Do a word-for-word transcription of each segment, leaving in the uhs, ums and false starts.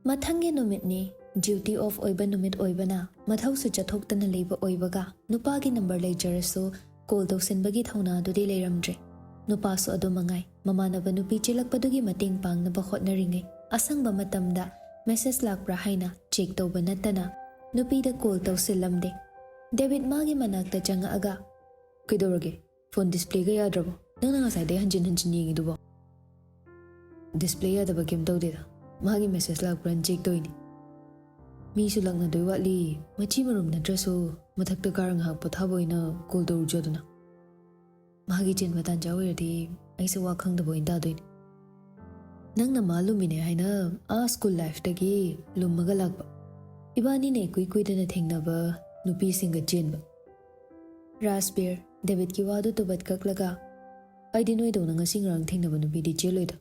ꯃꯊꯪꯒꯤ ꯅꯨꯃꯤꯠꯅꯤ꯫ Duty of ꯑꯣꯏꯕ ꯅꯨꯃꯤꯠ ꯑꯣꯏꯕꯅ ꯃꯊꯧꯁꯨ ꯆꯠꯊꯣꯛꯇꯅ ꯂꯩꯕ ꯑꯣꯏꯕꯒ ꯅꯨꯄꯥꯒꯤ ꯅꯝꯕꯔ ꯂꯩꯖꯔꯁꯨ ꯀꯣꯜ ꯇꯧꯁꯤꯟꯕꯒꯤ ꯊꯧꯅꯥꯗꯨꯗꯤ ꯂꯩꯔꯝꯗ꯭ꯔꯦ꯫ ꯅꯨꯄꯥꯁꯨ ꯑꯗꯨ ꯃꯉꯥꯏ, ꯃꯃꯥꯟꯅꯕ ꯅꯨꯄꯤ ꯆꯦꯜꯂꯛꯄꯗꯨꯒꯤ ꯃꯇꯦꯡ ꯄꯥꯡꯅꯕ ꯍꯣꯠꯅꯔꯤꯉꯩ ꯑꯁꯪꯕ ꯃꯇꯝꯗ ꯃꯦꯁꯦꯖ ꯂꯥꯛꯄ꯭ꯔꯥ ꯍꯥꯏꯅ ꯆꯦꯛ ꯇꯧꯕ ꯅꯠꯇꯅ ꯅꯨꯄꯤꯗ ꯀꯣꯜ ꯇꯧꯁꯤꯜꯂꯝꯗꯦ꯫ ꯗꯦꯕꯤꯠ ꯃꯥꯒꯤ ꯃꯅꯥꯛꯇ ꯆꯪꯉꯛꯑꯒ, "ꯀꯩꯗꯧꯔꯒꯦ? ꯐꯣꯟ ꯗꯤꯁꯄ꯭ꯂꯦꯒ ꯌꯥꯗ꯭ꯔꯕꯣ? ꯅꯪꯅ ꯉꯁꯥꯏꯗꯩ ꯍꯟꯖꯤꯟ ꯍꯟꯖꯤꯟ ꯌꯦꯡꯉꯤꯗꯨꯕꯣ?" "ꯗꯤꯁꯄ꯭ꯂꯦ ꯌꯥꯗꯕ ꯀꯩꯝ ꯇꯧꯗꯦꯗ꯫ ꯃꯥꯒꯤ ꯃꯦꯁꯦꯖ ꯂꯥꯛꯄ꯭ꯔꯥꯅ ꯆꯦꯛ ꯇꯧꯔꯤꯅꯤ꯫ ꯃꯤꯁꯨ ꯂꯥꯛꯅꯗꯣꯏ ꯋꯥꯠꯂꯤ꯫ ꯃꯆꯤ ꯃꯔꯨꯝ ꯅꯠꯇ꯭ꯔꯁꯨ ꯃꯊꯛꯇ ꯀꯥꯔ ꯉꯥꯏꯍꯥꯛ ꯄꯣꯊꯥꯕ ꯑꯣꯏꯅ ꯀꯣꯜ ꯇꯧꯔꯨꯆꯣꯗꯅ꯫ ꯃꯥꯒꯤ ꯆꯦꯟꯕ ꯇꯥꯟꯖꯥ ꯑꯣꯏꯔꯗꯤ ꯑꯩꯁꯦ ꯋꯥ ꯈꯪꯗꯕ ꯑꯣꯏꯅ ꯇꯥꯗꯣꯏꯅꯤ꯫ ꯅꯪꯅ ꯃꯥ ꯂꯨꯝꯃꯤꯅꯦ ꯍꯥꯏꯅ ꯑꯥ ꯁ꯭ꯀꯨꯜ ꯂꯥꯏꯐꯇꯒꯤ ꯂꯨꯝꯃꯒ ꯂꯥꯛꯄ, ꯏꯕꯥꯅꯤꯅ ꯏꯀꯨꯏ ꯀꯨꯏꯗꯅ ꯊꯦꯡꯅꯕ ꯅꯨꯄꯤꯁꯤꯡꯒ ꯆꯦꯟꯕ?" ꯔꯥꯖꯕꯤꯔ ꯗꯦꯕꯤꯠꯀꯤ ꯋꯥꯗꯨ ꯇꯨꯕꯠ ꯀꯛꯂꯒ, "ꯑꯩꯗꯤ ꯅꯣꯏꯗꯧꯅ ꯉꯁꯤ ꯉꯔꯥꯡ ꯊꯦꯡꯅꯕ ꯅꯨꯄꯤꯗꯤ ꯆꯦꯜꯂꯣꯏꯗ꯫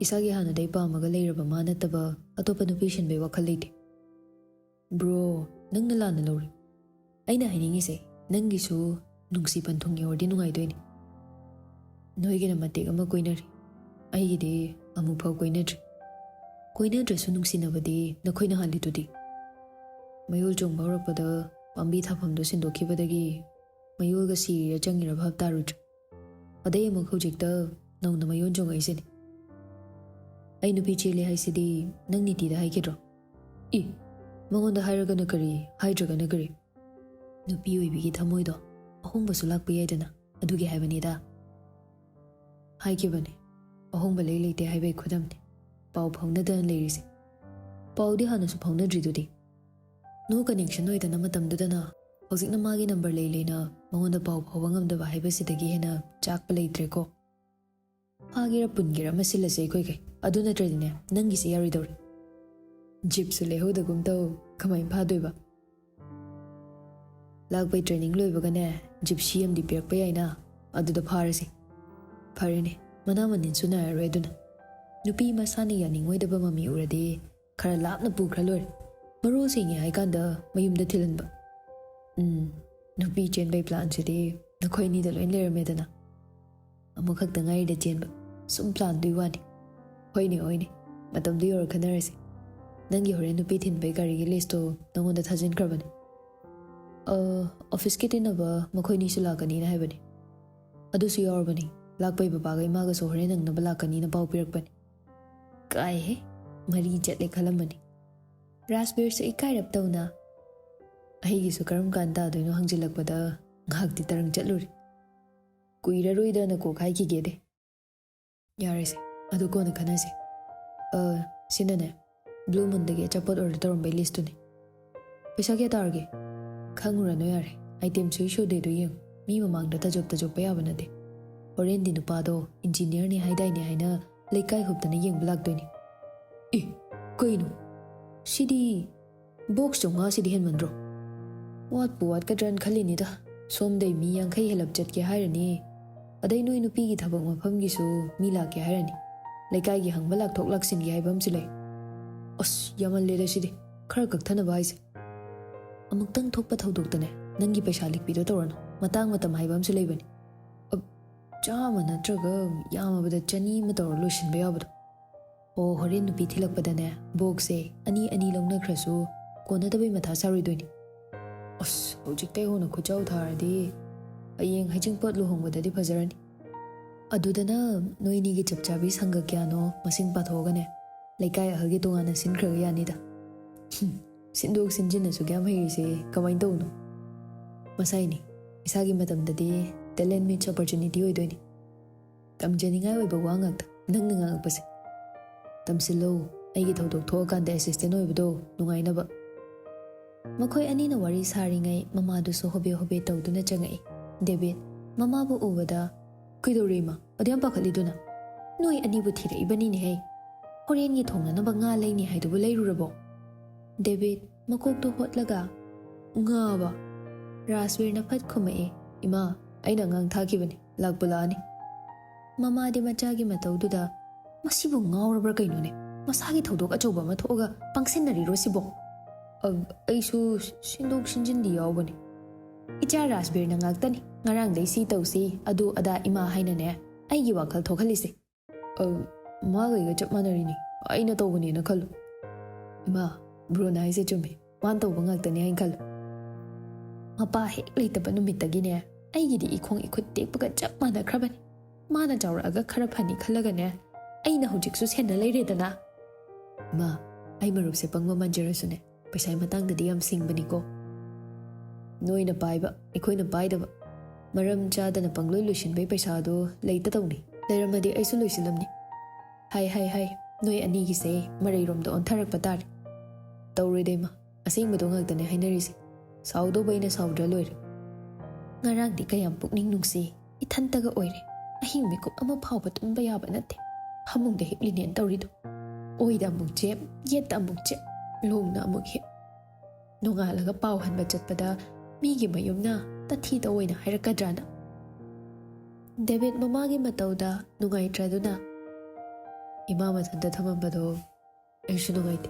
ꯏꯁꯥꯒꯤ ꯍꯥꯟꯅꯗꯩ ꯄꯥꯝꯃꯒ ꯂꯩꯔꯕ ꯃꯥ ꯅꯠꯇꯕ ꯑꯇꯣꯞꯄ ꯅꯨꯄꯤ ꯁꯤꯟꯕꯩ ꯋꯥꯈꯜ ꯂꯩꯇꯦ꯫" "ꯕ꯭ꯔꯣ, ꯅꯪꯅ ꯂꯥꯟꯅ ꯂꯧꯔꯦ꯫ ꯑꯩꯅ ꯍꯥꯏꯅꯤꯡꯉꯤꯁꯦ, ꯅꯪꯒꯤꯁꯨ ꯅꯨꯡꯁꯤ ꯄꯟꯊꯨꯡ ꯌꯧꯔꯗꯤ ꯅꯨꯡꯉꯥꯏꯗꯣꯏꯅꯤ꯫ ꯅꯣꯏꯒꯤꯅ ꯃꯇꯦꯛ ꯑꯃ ꯀꯣꯏꯅꯔꯤ, ꯑꯩꯒꯤꯗꯤ ꯑꯃꯨꯛꯐꯥꯎ ꯀꯣꯏꯅꯗ꯭ꯔꯤ꯫ ꯀꯣꯏꯅꯗ꯭ꯔꯁꯨ ꯅꯨꯡꯁꯤꯅꯕꯗꯤ ꯅꯈꯣꯏꯅ ꯍꯥꯜꯂꯤꯗꯨꯗꯤ꯫ ꯃꯌꯣꯜ ꯆꯣꯡꯕ ꯍꯧꯔꯛꯄꯗ ꯄꯥꯝꯕꯤ ꯊꯥꯐꯝꯗꯨ ꯁꯤꯟꯗꯣꯛꯈꯤꯕꯗꯒꯤ ꯃꯌꯣꯜꯒ ꯁꯤꯔꯤꯔ ꯆꯪꯉꯤꯔ ꯚꯥꯞ ꯇꯥꯔꯨꯗ꯭ꯔꯦ꯫ ꯑꯗꯩ ꯑꯃꯨꯛ ꯍꯧꯖꯤꯛꯇ ꯅꯧꯅ ꯃꯌꯣꯜ ꯆꯣꯡꯉꯛꯏꯁꯤꯅꯤ꯫ ꯑꯩ ꯅꯨꯄꯤ ꯆꯦꯜꯂꯦ ꯍꯥꯏꯁꯤꯗꯤ ꯅꯪ ꯅꯤꯇꯤꯗ ꯍꯥꯏꯈꯤꯗ꯭ꯔꯣ?" "ꯏ, ꯃꯉꯣꯟꯗ ꯍꯥꯏꯔꯒꯅ ꯀꯔꯤ, ꯍꯥꯏꯗ꯭ꯔꯒꯅ ꯀꯔꯤ? ꯅꯨꯄꯤ ꯑꯣꯏꯕꯤꯒꯤ ꯊꯃꯣꯏꯗꯣ ꯑꯍꯣꯡꯕꯁꯨ ꯂꯥꯛꯄ ꯌꯥꯏꯗꯅ, ꯑꯗꯨꯒꯤ ꯍꯥꯏꯕꯅꯤꯗ꯫" "ꯍꯥꯏꯈꯤꯕꯅꯦ, ꯑꯍꯣꯡꯕ ꯂꯩ ꯂꯩꯇꯦ ꯍꯥꯏꯕꯒꯤ ꯈꯨꯗꯝꯅꯤ ꯄꯥꯎ ꯐꯥꯎꯅꯗꯅ ꯂꯩꯔꯤꯁꯦ꯫ ꯄꯥꯎꯗꯤ ꯍꯥꯟꯅꯁꯨ ꯐꯥꯎꯅꯗ꯭ꯔꯤꯗꯨꯗꯤ꯫ ꯅꯣ ꯀꯅꯦꯛꯁꯟ ꯑꯣꯏꯗꯅ ꯃꯇꯝꯗꯨꯗꯅ꯫ ꯍꯧꯖꯤꯛꯅ ꯃꯥꯒꯤ ꯅꯝꯕꯔ ꯂꯩ ꯂꯩꯅ ꯃꯉꯣꯟꯗ ꯄꯥꯎ ꯐꯥꯎꯕ ꯉꯝꯗꯕ ꯍꯥꯏꯕꯁꯤꯗꯒꯤ ꯍꯦꯟꯅ ꯆꯥꯛꯄ ꯂꯩꯇ꯭ꯔꯦꯀꯣ꯫ ꯐꯥꯒꯦꯔꯥ ꯄꯨꯟꯒꯦꯔꯥ ꯑꯃ ꯁꯤꯜꯂꯁꯦ ꯑꯩꯈꯣꯏꯈꯩ꯫ ꯑꯗꯨ ꯅꯠꯇ꯭ꯔꯗꯤꯅꯦ, ꯅꯪꯒꯤꯁꯦ ꯌꯥꯔꯣꯏꯗꯧꯔꯤ꯫ ꯖꯤꯞꯁꯨ ꯂꯩꯍꯧꯗꯒꯨꯝ ꯇꯧ, ꯀꯃꯥꯏꯅ ꯐꯥꯗꯣꯏꯕ?" "ꯂꯥꯛꯄꯩ ꯇ꯭ꯔꯦꯅꯤꯡ ꯂꯣꯏꯕꯒꯅꯦ, ꯖꯤꯞꯁꯤ ꯑꯃꯗꯤ ꯄꯤꯔꯛꯄ ꯌꯥꯏꯅ, ꯑꯗꯨꯗ ꯐꯥꯔꯁꯤ꯫" "ꯐꯔꯦꯅꯦ, ꯃꯅꯥ ꯃꯅꯤꯟꯁꯨ ꯅꯥꯏꯔꯔꯣꯏ ꯑꯗꯨꯅ꯫ ꯅꯨꯄꯤ ꯃꯁꯥꯅ ꯌꯥꯅꯤꯡꯉꯣꯏꯗꯕ ꯃꯃꯤ ꯎꯔꯗꯤ ꯈꯔ ꯂꯥꯞꯅ ꯄꯨꯈ꯭ꯔ ꯂꯣꯏꯔꯦ꯫ ꯃꯔꯣꯜ ꯁꯦꯡꯉꯦ ꯍꯥꯏꯀꯥꯟꯗ ꯃꯌꯨꯝꯗ ꯊꯤꯜꯍꯟꯕ꯫" "ꯎꯝ, ꯅꯨꯄꯤ ꯆꯦꯟꯕꯩ ꯄ꯭ꯂꯥꯟꯁꯤꯗꯤ ꯅꯈꯣꯏ ꯑꯅꯤꯗ ꯂꯣꯏ ꯂꯩꯔꯝꯃꯦꯗꯅ꯫ ꯑꯃꯈꯛꯇ ꯉꯥꯏꯔꯤꯗ ꯆꯦꯟꯕ꯫ ꯁꯨꯝ ꯄ꯭ꯂꯥꯟꯗꯨꯒꯤ ꯋꯥꯅꯤ꯫ ꯍꯣꯏꯅꯦ, ꯍꯣꯏꯅꯦ, ꯃꯇꯝꯗꯨ ꯌꯧꯔ ꯈꯟꯅꯔꯁꯤ꯫ ꯅꯪꯒꯤ ꯍꯣꯔꯦꯟ ꯅꯨꯄꯤ ꯊꯤꯟꯕꯩ ꯒꯥꯔꯤꯒꯤ ꯂꯤꯁꯇꯣ ꯅꯪꯉꯣꯟꯗ ꯊꯥꯖꯤꯟꯈ꯭ꯔꯕꯅꯤ꯫ ꯑ, ꯑꯣꯐꯤꯁꯀꯤ ꯇꯤꯟꯅꯕ ꯃꯈꯣꯏꯅꯤꯁꯨ ꯂꯥꯛꯀꯅꯤꯅ ꯍꯥꯏꯕꯅꯤ꯫ ꯑꯗꯨꯁꯨ ꯌꯥꯎꯔꯕꯅꯤ꯫ ꯂꯥꯛꯄꯩ ꯕꯕꯥꯒ ꯏꯃꯥꯒꯁꯨ ꯍꯣꯔꯦꯟ ꯅꯪꯅꯕ ꯂꯥꯛꯀꯅꯤꯅ ꯄꯥꯎ ꯄꯤꯔꯛꯄꯅꯤ꯫ ꯀꯥꯏꯍꯦ, ꯃꯔꯤ ꯆꯠꯂꯦ ꯈꯜꯂꯝꯕꯅꯤ꯫ ꯔꯥꯖꯕꯤꯔꯁꯨ ꯏꯀꯥꯏꯔꯞ ꯇꯧꯅ, "ꯑꯩꯒꯤꯁꯨ ꯀꯔꯝ ꯀꯥꯟ ꯇꯥꯗꯣꯏꯅꯣ?" ꯍꯪꯖꯤꯜꯂꯛꯄꯗ ꯉꯥꯏꯍꯥꯛꯇꯤ ꯇꯔꯪ ꯆꯠꯂꯨꯔꯦ꯫ "ꯀꯨꯏꯔꯔꯣꯏꯗꯅ ꯀꯣꯛ ꯍꯥꯏꯈꯤꯒꯦꯗꯦ꯫ ꯌꯥꯔꯦꯁꯦ, ꯑꯗꯨ ꯀꯣꯟꯅ ꯈꯟꯅꯁꯦ꯫ ꯑ, ꯁꯤꯅꯅꯦ, ꯕ꯭ꯂꯨ ꯃꯨꯟꯗꯒꯤ ꯑꯆꯥꯄꯣꯠ ꯑꯣꯔꯗꯔ ꯇꯧꯔꯝꯕꯩ ꯂꯤꯁꯇꯨꯅꯤ꯫ ꯄꯩꯁꯥ ꯀꯌꯥ ꯇꯥꯔꯒꯦ?" "ꯈꯪꯉꯨꯔꯅꯨ ꯌꯥꯔꯦ, ꯑꯥꯏꯇꯦꯝ ꯁꯨꯏ ꯁꯨꯗꯦꯗꯣ ꯌꯦꯡꯉꯨ꯫ ꯃꯤ ꯃꯃꯥꯡꯗ ꯇꯖꯣꯞ ꯇꯖꯣꯞꯄ ꯌꯥꯕ ꯅꯠꯇꯦ꯫ ꯍꯣꯔꯦꯟꯗꯤ ꯅꯨꯄꯥꯗꯣ ꯏꯟꯖꯤꯅꯤꯌꯔꯅꯤ ꯍꯥꯏꯗꯥꯏꯅꯦ ꯍꯥꯏꯅ ꯂꯩꯀꯥꯏ ꯍꯨꯞꯇꯅ ꯌꯦꯡꯕ ꯂꯥꯛꯇꯣꯏꯅꯤ꯫" "ꯑꯦ, ꯀꯩꯅꯣ? ꯁꯤꯗꯤ ꯕꯣꯛꯁ ꯆꯥꯝꯃꯉꯥꯁꯤꯗꯤ ꯍꯦꯟꯃꯟꯗ꯭ꯔꯣ?" "ꯋꯥꯠꯄꯨ ꯋꯥꯠꯀꯗ꯭ꯔꯅ ꯈꯜꯂꯤꯅꯤꯗ꯫ ꯁꯣꯝꯗꯩ ꯃꯤ ꯌꯥꯡꯈꯩ ꯍꯦꯜꯂꯞ ꯆꯠꯀꯦ ꯍꯥꯏꯔꯅꯤ꯫ ꯑꯗꯩ ꯅꯣꯏ ꯅꯨꯄꯤꯒꯤ ꯊꯕꯛ ꯃꯐꯝꯒꯤꯁꯨ ꯃꯤ ꯂꯥꯛꯀꯦ ꯍꯥꯏꯔꯅꯤ꯫ ꯂꯩꯀꯥꯏꯒꯤ ꯍꯪꯕ ꯂꯥꯛꯊꯣꯛ ꯂꯥꯛꯁꯤꯟꯒꯦ ꯍꯥꯏꯕ ꯑꯃꯁꯨ ꯂꯩ꯫" "ꯑꯁ, ꯌꯥꯝꯃꯜꯂꯦꯗ ꯁꯤꯗꯤ꯫ ꯈꯔ ꯀꯛꯊꯅꯕ ꯍꯥꯏꯁꯦ꯫ ꯑꯃꯨꯛꯇꯪ ꯊꯣꯛꯄ ꯊꯧꯗꯣꯛꯇꯅꯦ, ꯅꯪꯒꯤ ꯄꯩꯁꯥ ꯂꯤꯛꯄꯤꯗꯣ ꯇꯧꯔꯅꯨ꯫ ꯃꯇꯥꯡ ꯃꯇꯝ ꯍꯥꯏꯕ ꯑꯃꯁꯨ ꯂꯩꯕꯅꯤ꯫ ꯑ, ꯆꯥꯝꯃ ꯅꯠꯇ꯭ꯔꯒ ꯌꯥꯝꯃꯕꯗ ꯆꯅꯤ ꯑꯃ ꯇꯧꯔ ꯂꯣꯏꯁꯤꯟꯕ ꯌꯥꯕꯗꯣ꯫ ꯑꯣ, ꯍꯣꯔꯦꯟ ꯅꯨꯄꯤ ꯊꯤꯜꯂꯛꯄꯗꯅꯦ, ꯕꯣꯛꯁꯁꯦ ꯑꯅꯤ ꯑꯅꯤ ꯂꯧꯅꯈ꯭ꯔꯁꯨ ꯀꯣꯟꯅꯗꯕꯩ ꯃꯊꯥ ꯁꯥꯔꯣꯏꯗꯣꯏꯅꯤ꯫" "ꯑꯁ, ꯍꯧꯖꯤꯛꯇꯩ ꯍꯧꯅ ꯈꯨꯠꯆꯥꯎ ꯊꯥꯔꯗꯤ ꯍꯌꯦꯡ ꯍꯩꯖꯤꯡꯄꯣꯠ ꯂꯨꯍꯣꯡꯕꯗꯗꯤ ꯐꯖꯔꯅꯤ꯫" "ꯑꯗꯨꯗꯅ ꯅꯣꯏꯅꯤꯒꯤ ꯆꯞ ꯆꯥꯕꯤ ꯁꯪꯒ ꯀꯌꯥꯅꯣ ꯃꯁꯤꯡ ꯄꯥꯊꯣꯛꯑꯒꯅꯦ, ꯂꯩꯀꯥꯏ ꯑꯍꯜꯒꯤ ꯇꯣꯉꯥꯟꯅ ꯁꯤꯟꯈ꯭ꯔꯒ ꯌꯥꯅꯤꯗ꯫" "ꯍꯨꯝ, ꯁꯤꯟꯗꯣꯛ ꯁꯤꯟꯖꯤꯟ ꯑꯁꯨꯛ ꯌꯥꯝ ꯍꯩꯔꯤꯁꯦ ꯀꯃꯥꯏꯅ ꯇꯧꯕꯅꯣ?" "ꯃꯁꯥꯏꯅꯤ, ꯏꯁꯥꯒꯤ ꯃꯇꯝꯗꯗꯤ talent meets opportunity ꯑꯣꯏꯗꯣꯏꯅꯤ꯫ ꯇꯝꯖꯅꯤꯡꯉꯥꯏ ꯑꯣꯏꯕ ꯋꯥ ꯉꯥꯛꯇ ꯅꯪꯅ ꯉꯥꯡꯉꯛꯄꯁꯦ꯫ ꯇꯝꯁꯤꯜꯂꯣ, ꯑꯩꯒꯤ ꯊꯧꯗꯣꯛ ꯊꯣꯛꯑꯀꯥꯟꯗ assistant ꯑꯣꯏꯕꯗꯣ ꯅꯨꯡꯉꯥꯏꯅꯕ꯫" ꯃꯈꯣꯏ ꯑꯅꯤꯅ ꯋꯥꯔꯤ ꯁꯥꯔꯤꯉꯩ ꯃꯃꯥꯗꯨꯁꯨ ꯍꯣꯕꯦ ꯍꯣꯕꯦ ꯇꯧꯗꯨꯅ ꯆꯪꯉꯛꯏ꯫ ꯗꯦꯕꯤꯠ ꯃꯃꯥꯕꯨ ꯎꯕꯗ, "ꯀꯩꯗꯧꯔꯦ ꯏꯃꯥ? ꯑꯗꯨ ꯌꯥꯝ ꯄꯥꯈꯠꯂꯤꯗꯨꯅ? ꯅꯣꯏ ꯑꯅꯤꯕꯨ ꯊꯤꯔꯛꯏꯕꯅꯤꯅꯦꯍꯦ꯫ ꯍꯣꯔꯦꯟꯒꯤ ꯊꯣꯡꯅꯅꯕ ꯉꯥ ꯂꯩꯅꯤ ꯍꯥꯏꯗꯨꯕꯨ ꯂꯩꯔꯨꯔꯕꯣ?" ꯗꯦꯕꯤꯠ ꯃꯀꯣꯛꯇꯨ ꯍꯣꯠꯂꯒ, "ꯉꯥꯕ?" ꯔꯥꯖꯕꯤꯔꯅ ꯐꯠ ꯈꯨꯝꯃꯛꯏ, "ꯏꯃꯥ, ꯑꯩꯅ ꯑꯉꯥꯡ ꯊꯥꯈꯤꯕꯅꯤ, ꯂꯥꯛꯄꯨ ꯂꯥꯛꯑꯅꯤ꯫" ꯃꯃꯥꯗꯤ ꯃꯆꯥꯒꯤ ꯃꯇꯧꯗꯨꯗ, "ꯃꯁꯤꯕꯨ ꯉꯥꯎꯔꯕ꯭ꯔꯥ ꯀꯩꯅꯣꯅꯦ? ꯃꯁꯥꯒꯤ ꯊꯧꯗꯣꯛ ꯑꯆꯧꯕ ꯑꯃ ꯊꯣꯛꯑꯒ ꯄꯪꯁꯤꯟꯅꯔꯤꯔꯣ ꯁꯤꯕꯣ?" "ꯑ, ꯑꯩꯁꯨ ꯁꯤꯟꯗꯣꯛ ꯁꯤꯟꯖꯤꯟꯗꯤ ꯌꯥꯎꯕꯅꯤ꯫" "ꯏꯆꯥ ꯔꯥꯖꯕꯤꯔꯅ ꯉꯥꯛꯇꯅꯤ ꯉꯔꯥꯡꯗꯩ ꯁꯤ ꯇꯧꯁꯤ, ꯑꯗꯨ ꯑꯗꯥ ꯏꯃꯥ ꯍꯥꯏꯅꯅꯦ ꯑꯩꯒꯤ ꯋꯥꯈꯜ ꯊꯣꯛꯍꯜꯂꯤꯁꯦ꯫" "ꯑ, ꯃꯥꯒꯩꯒ ꯆꯞ ꯃꯥꯟꯅꯔꯤꯅꯤ, ꯑꯩꯅ ꯇꯧꯕꯅꯦꯅ ꯈꯜꯂꯨ꯫" "ꯏꯃꯥ, ꯕ꯭ꯔꯣꯅ ꯍꯥꯏꯁꯦ ꯆꯨꯝꯃꯤ꯫ ꯃꯥꯅ ꯇꯧꯕ ꯉꯥꯛꯇꯅꯤ ꯍꯥꯏꯅ ꯈꯜꯂꯨ꯫ ꯃꯄꯥ ꯍꯦꯛ ꯂꯩꯇꯕ ꯅꯨꯃꯤꯠꯇꯒꯤꯅꯦ, ꯑꯩꯒꯤꯗꯤ ꯏꯈꯣꯡ ꯏꯈꯨꯠ ꯇꯦꯛꯄꯒ ꯆꯞ ꯃꯥꯟꯅꯈ꯭ꯔꯕꯅꯤ꯫ ꯃꯥꯅ ꯆꯥꯎꯔꯛꯑꯒ ꯈꯔ ꯐꯅꯤ ꯈꯜꯂꯒꯅꯦ, ꯑꯩꯅ ꯍꯧꯖꯤꯛꯁꯨ ꯁꯦꯟꯅ ꯂꯩꯔꯦꯗꯅ꯫" "ꯏꯃꯥ, ꯑꯩ ꯃꯔꯨꯞꯁꯦ ꯄꯪꯕ ꯃꯥꯟꯖꯔꯁꯨꯅꯦ, ꯄꯩꯁꯥꯒꯤ ꯃꯇꯥꯡꯗꯗꯤ ꯌꯥꯝ ꯁꯤꯡꯕꯅꯤꯀꯣ꯫ ꯅꯣꯏꯅ ꯄꯥꯏꯕ, ꯑꯩꯈꯣꯏꯅ ꯄꯥꯏꯗꯕ, ꯃꯔꯝ ꯆꯥꯗꯅ ꯄꯪꯂꯣꯏ ꯂꯣꯏꯁꯤꯟꯕꯩ ꯄꯩꯁꯥꯗꯣ ꯂꯩꯇꯗꯧꯅꯤ꯫ ꯂꯩꯔꯝꯃꯗꯤ ꯑꯩꯁꯨ ꯂꯣꯏꯁꯤꯜꯂꯝꯅꯤ꯫ ꯍꯥꯏ, ꯍꯥꯏ, ꯍꯥꯏ, ꯅꯣꯏ ꯑꯅꯤꯒꯤꯁꯦ ꯃꯔꯩꯔꯣꯝꯗ ꯑꯣꯟꯊꯔꯛꯄ ꯇꯥꯔꯦ꯫" "ꯇꯧꯔꯣꯏꯗ ꯏꯃꯥ, ꯑꯁꯦꯡꯕꯗꯣ ꯉꯥꯛꯇꯅꯦ ꯍꯥꯏꯅꯔꯤꯁꯦ꯫ ꯁꯥꯎꯗꯧꯕ ꯑꯩꯅ ꯁꯥꯎꯗ꯭ꯔ ꯂꯣꯏꯔꯦ꯫" ꯉꯔꯥꯡꯗꯤ ꯀꯌꯥꯝ ꯄꯨꯛꯅꯤꯡ ꯅꯨꯡꯁꯤ, ꯏꯊꯟꯇꯒ ꯑꯣꯏꯔꯦ꯫ ꯑꯍꯤꯡ ꯃꯤꯀꯨꯞ ꯑꯃ ꯐꯥꯎꯕ ꯇꯨꯝꯕ ꯌꯥꯕ ꯅꯠꯇꯦ꯫ ꯐꯃꯨꯡꯗ ꯍꯤꯞꯂꯤꯅꯦꯅ ꯇꯧꯔꯤꯗꯣ꯫ ꯑꯣꯏꯗ ꯑꯃꯨꯛ ꯆꯦꯞ, ꯌꯦꯠꯇ ꯑꯃꯨꯛ ꯆꯦꯞ, ꯂꯣꯡꯅ ꯑꯃꯨꯛ ꯍꯤꯞ꯫ ꯅꯣꯡꯉꯥꯜꯂꯒ ꯄꯥꯎ ꯍꯟꯕ ꯆꯠꯄꯗ ꯃꯤꯒꯤ ꯃꯌꯨꯝꯅ ꯇꯊꯤꯗ ꯑꯣꯏꯅ ꯍꯥꯏꯔꯛꯀꯗ꯭ꯔꯥꯅ꯫ ꯗꯦꯕꯤꯠ ꯃꯃꯥꯒꯤ ꯃꯇꯧꯗ ꯅꯨꯡꯉꯥꯏꯇ꯭ꯔꯗꯨꯅ, "ꯏꯃꯥ ꯃꯊꯟꯇ ꯊꯝꯃꯝꯕꯗꯣ ꯑꯩꯁꯨ ꯅꯨꯡꯉꯥꯏꯇꯦ꯫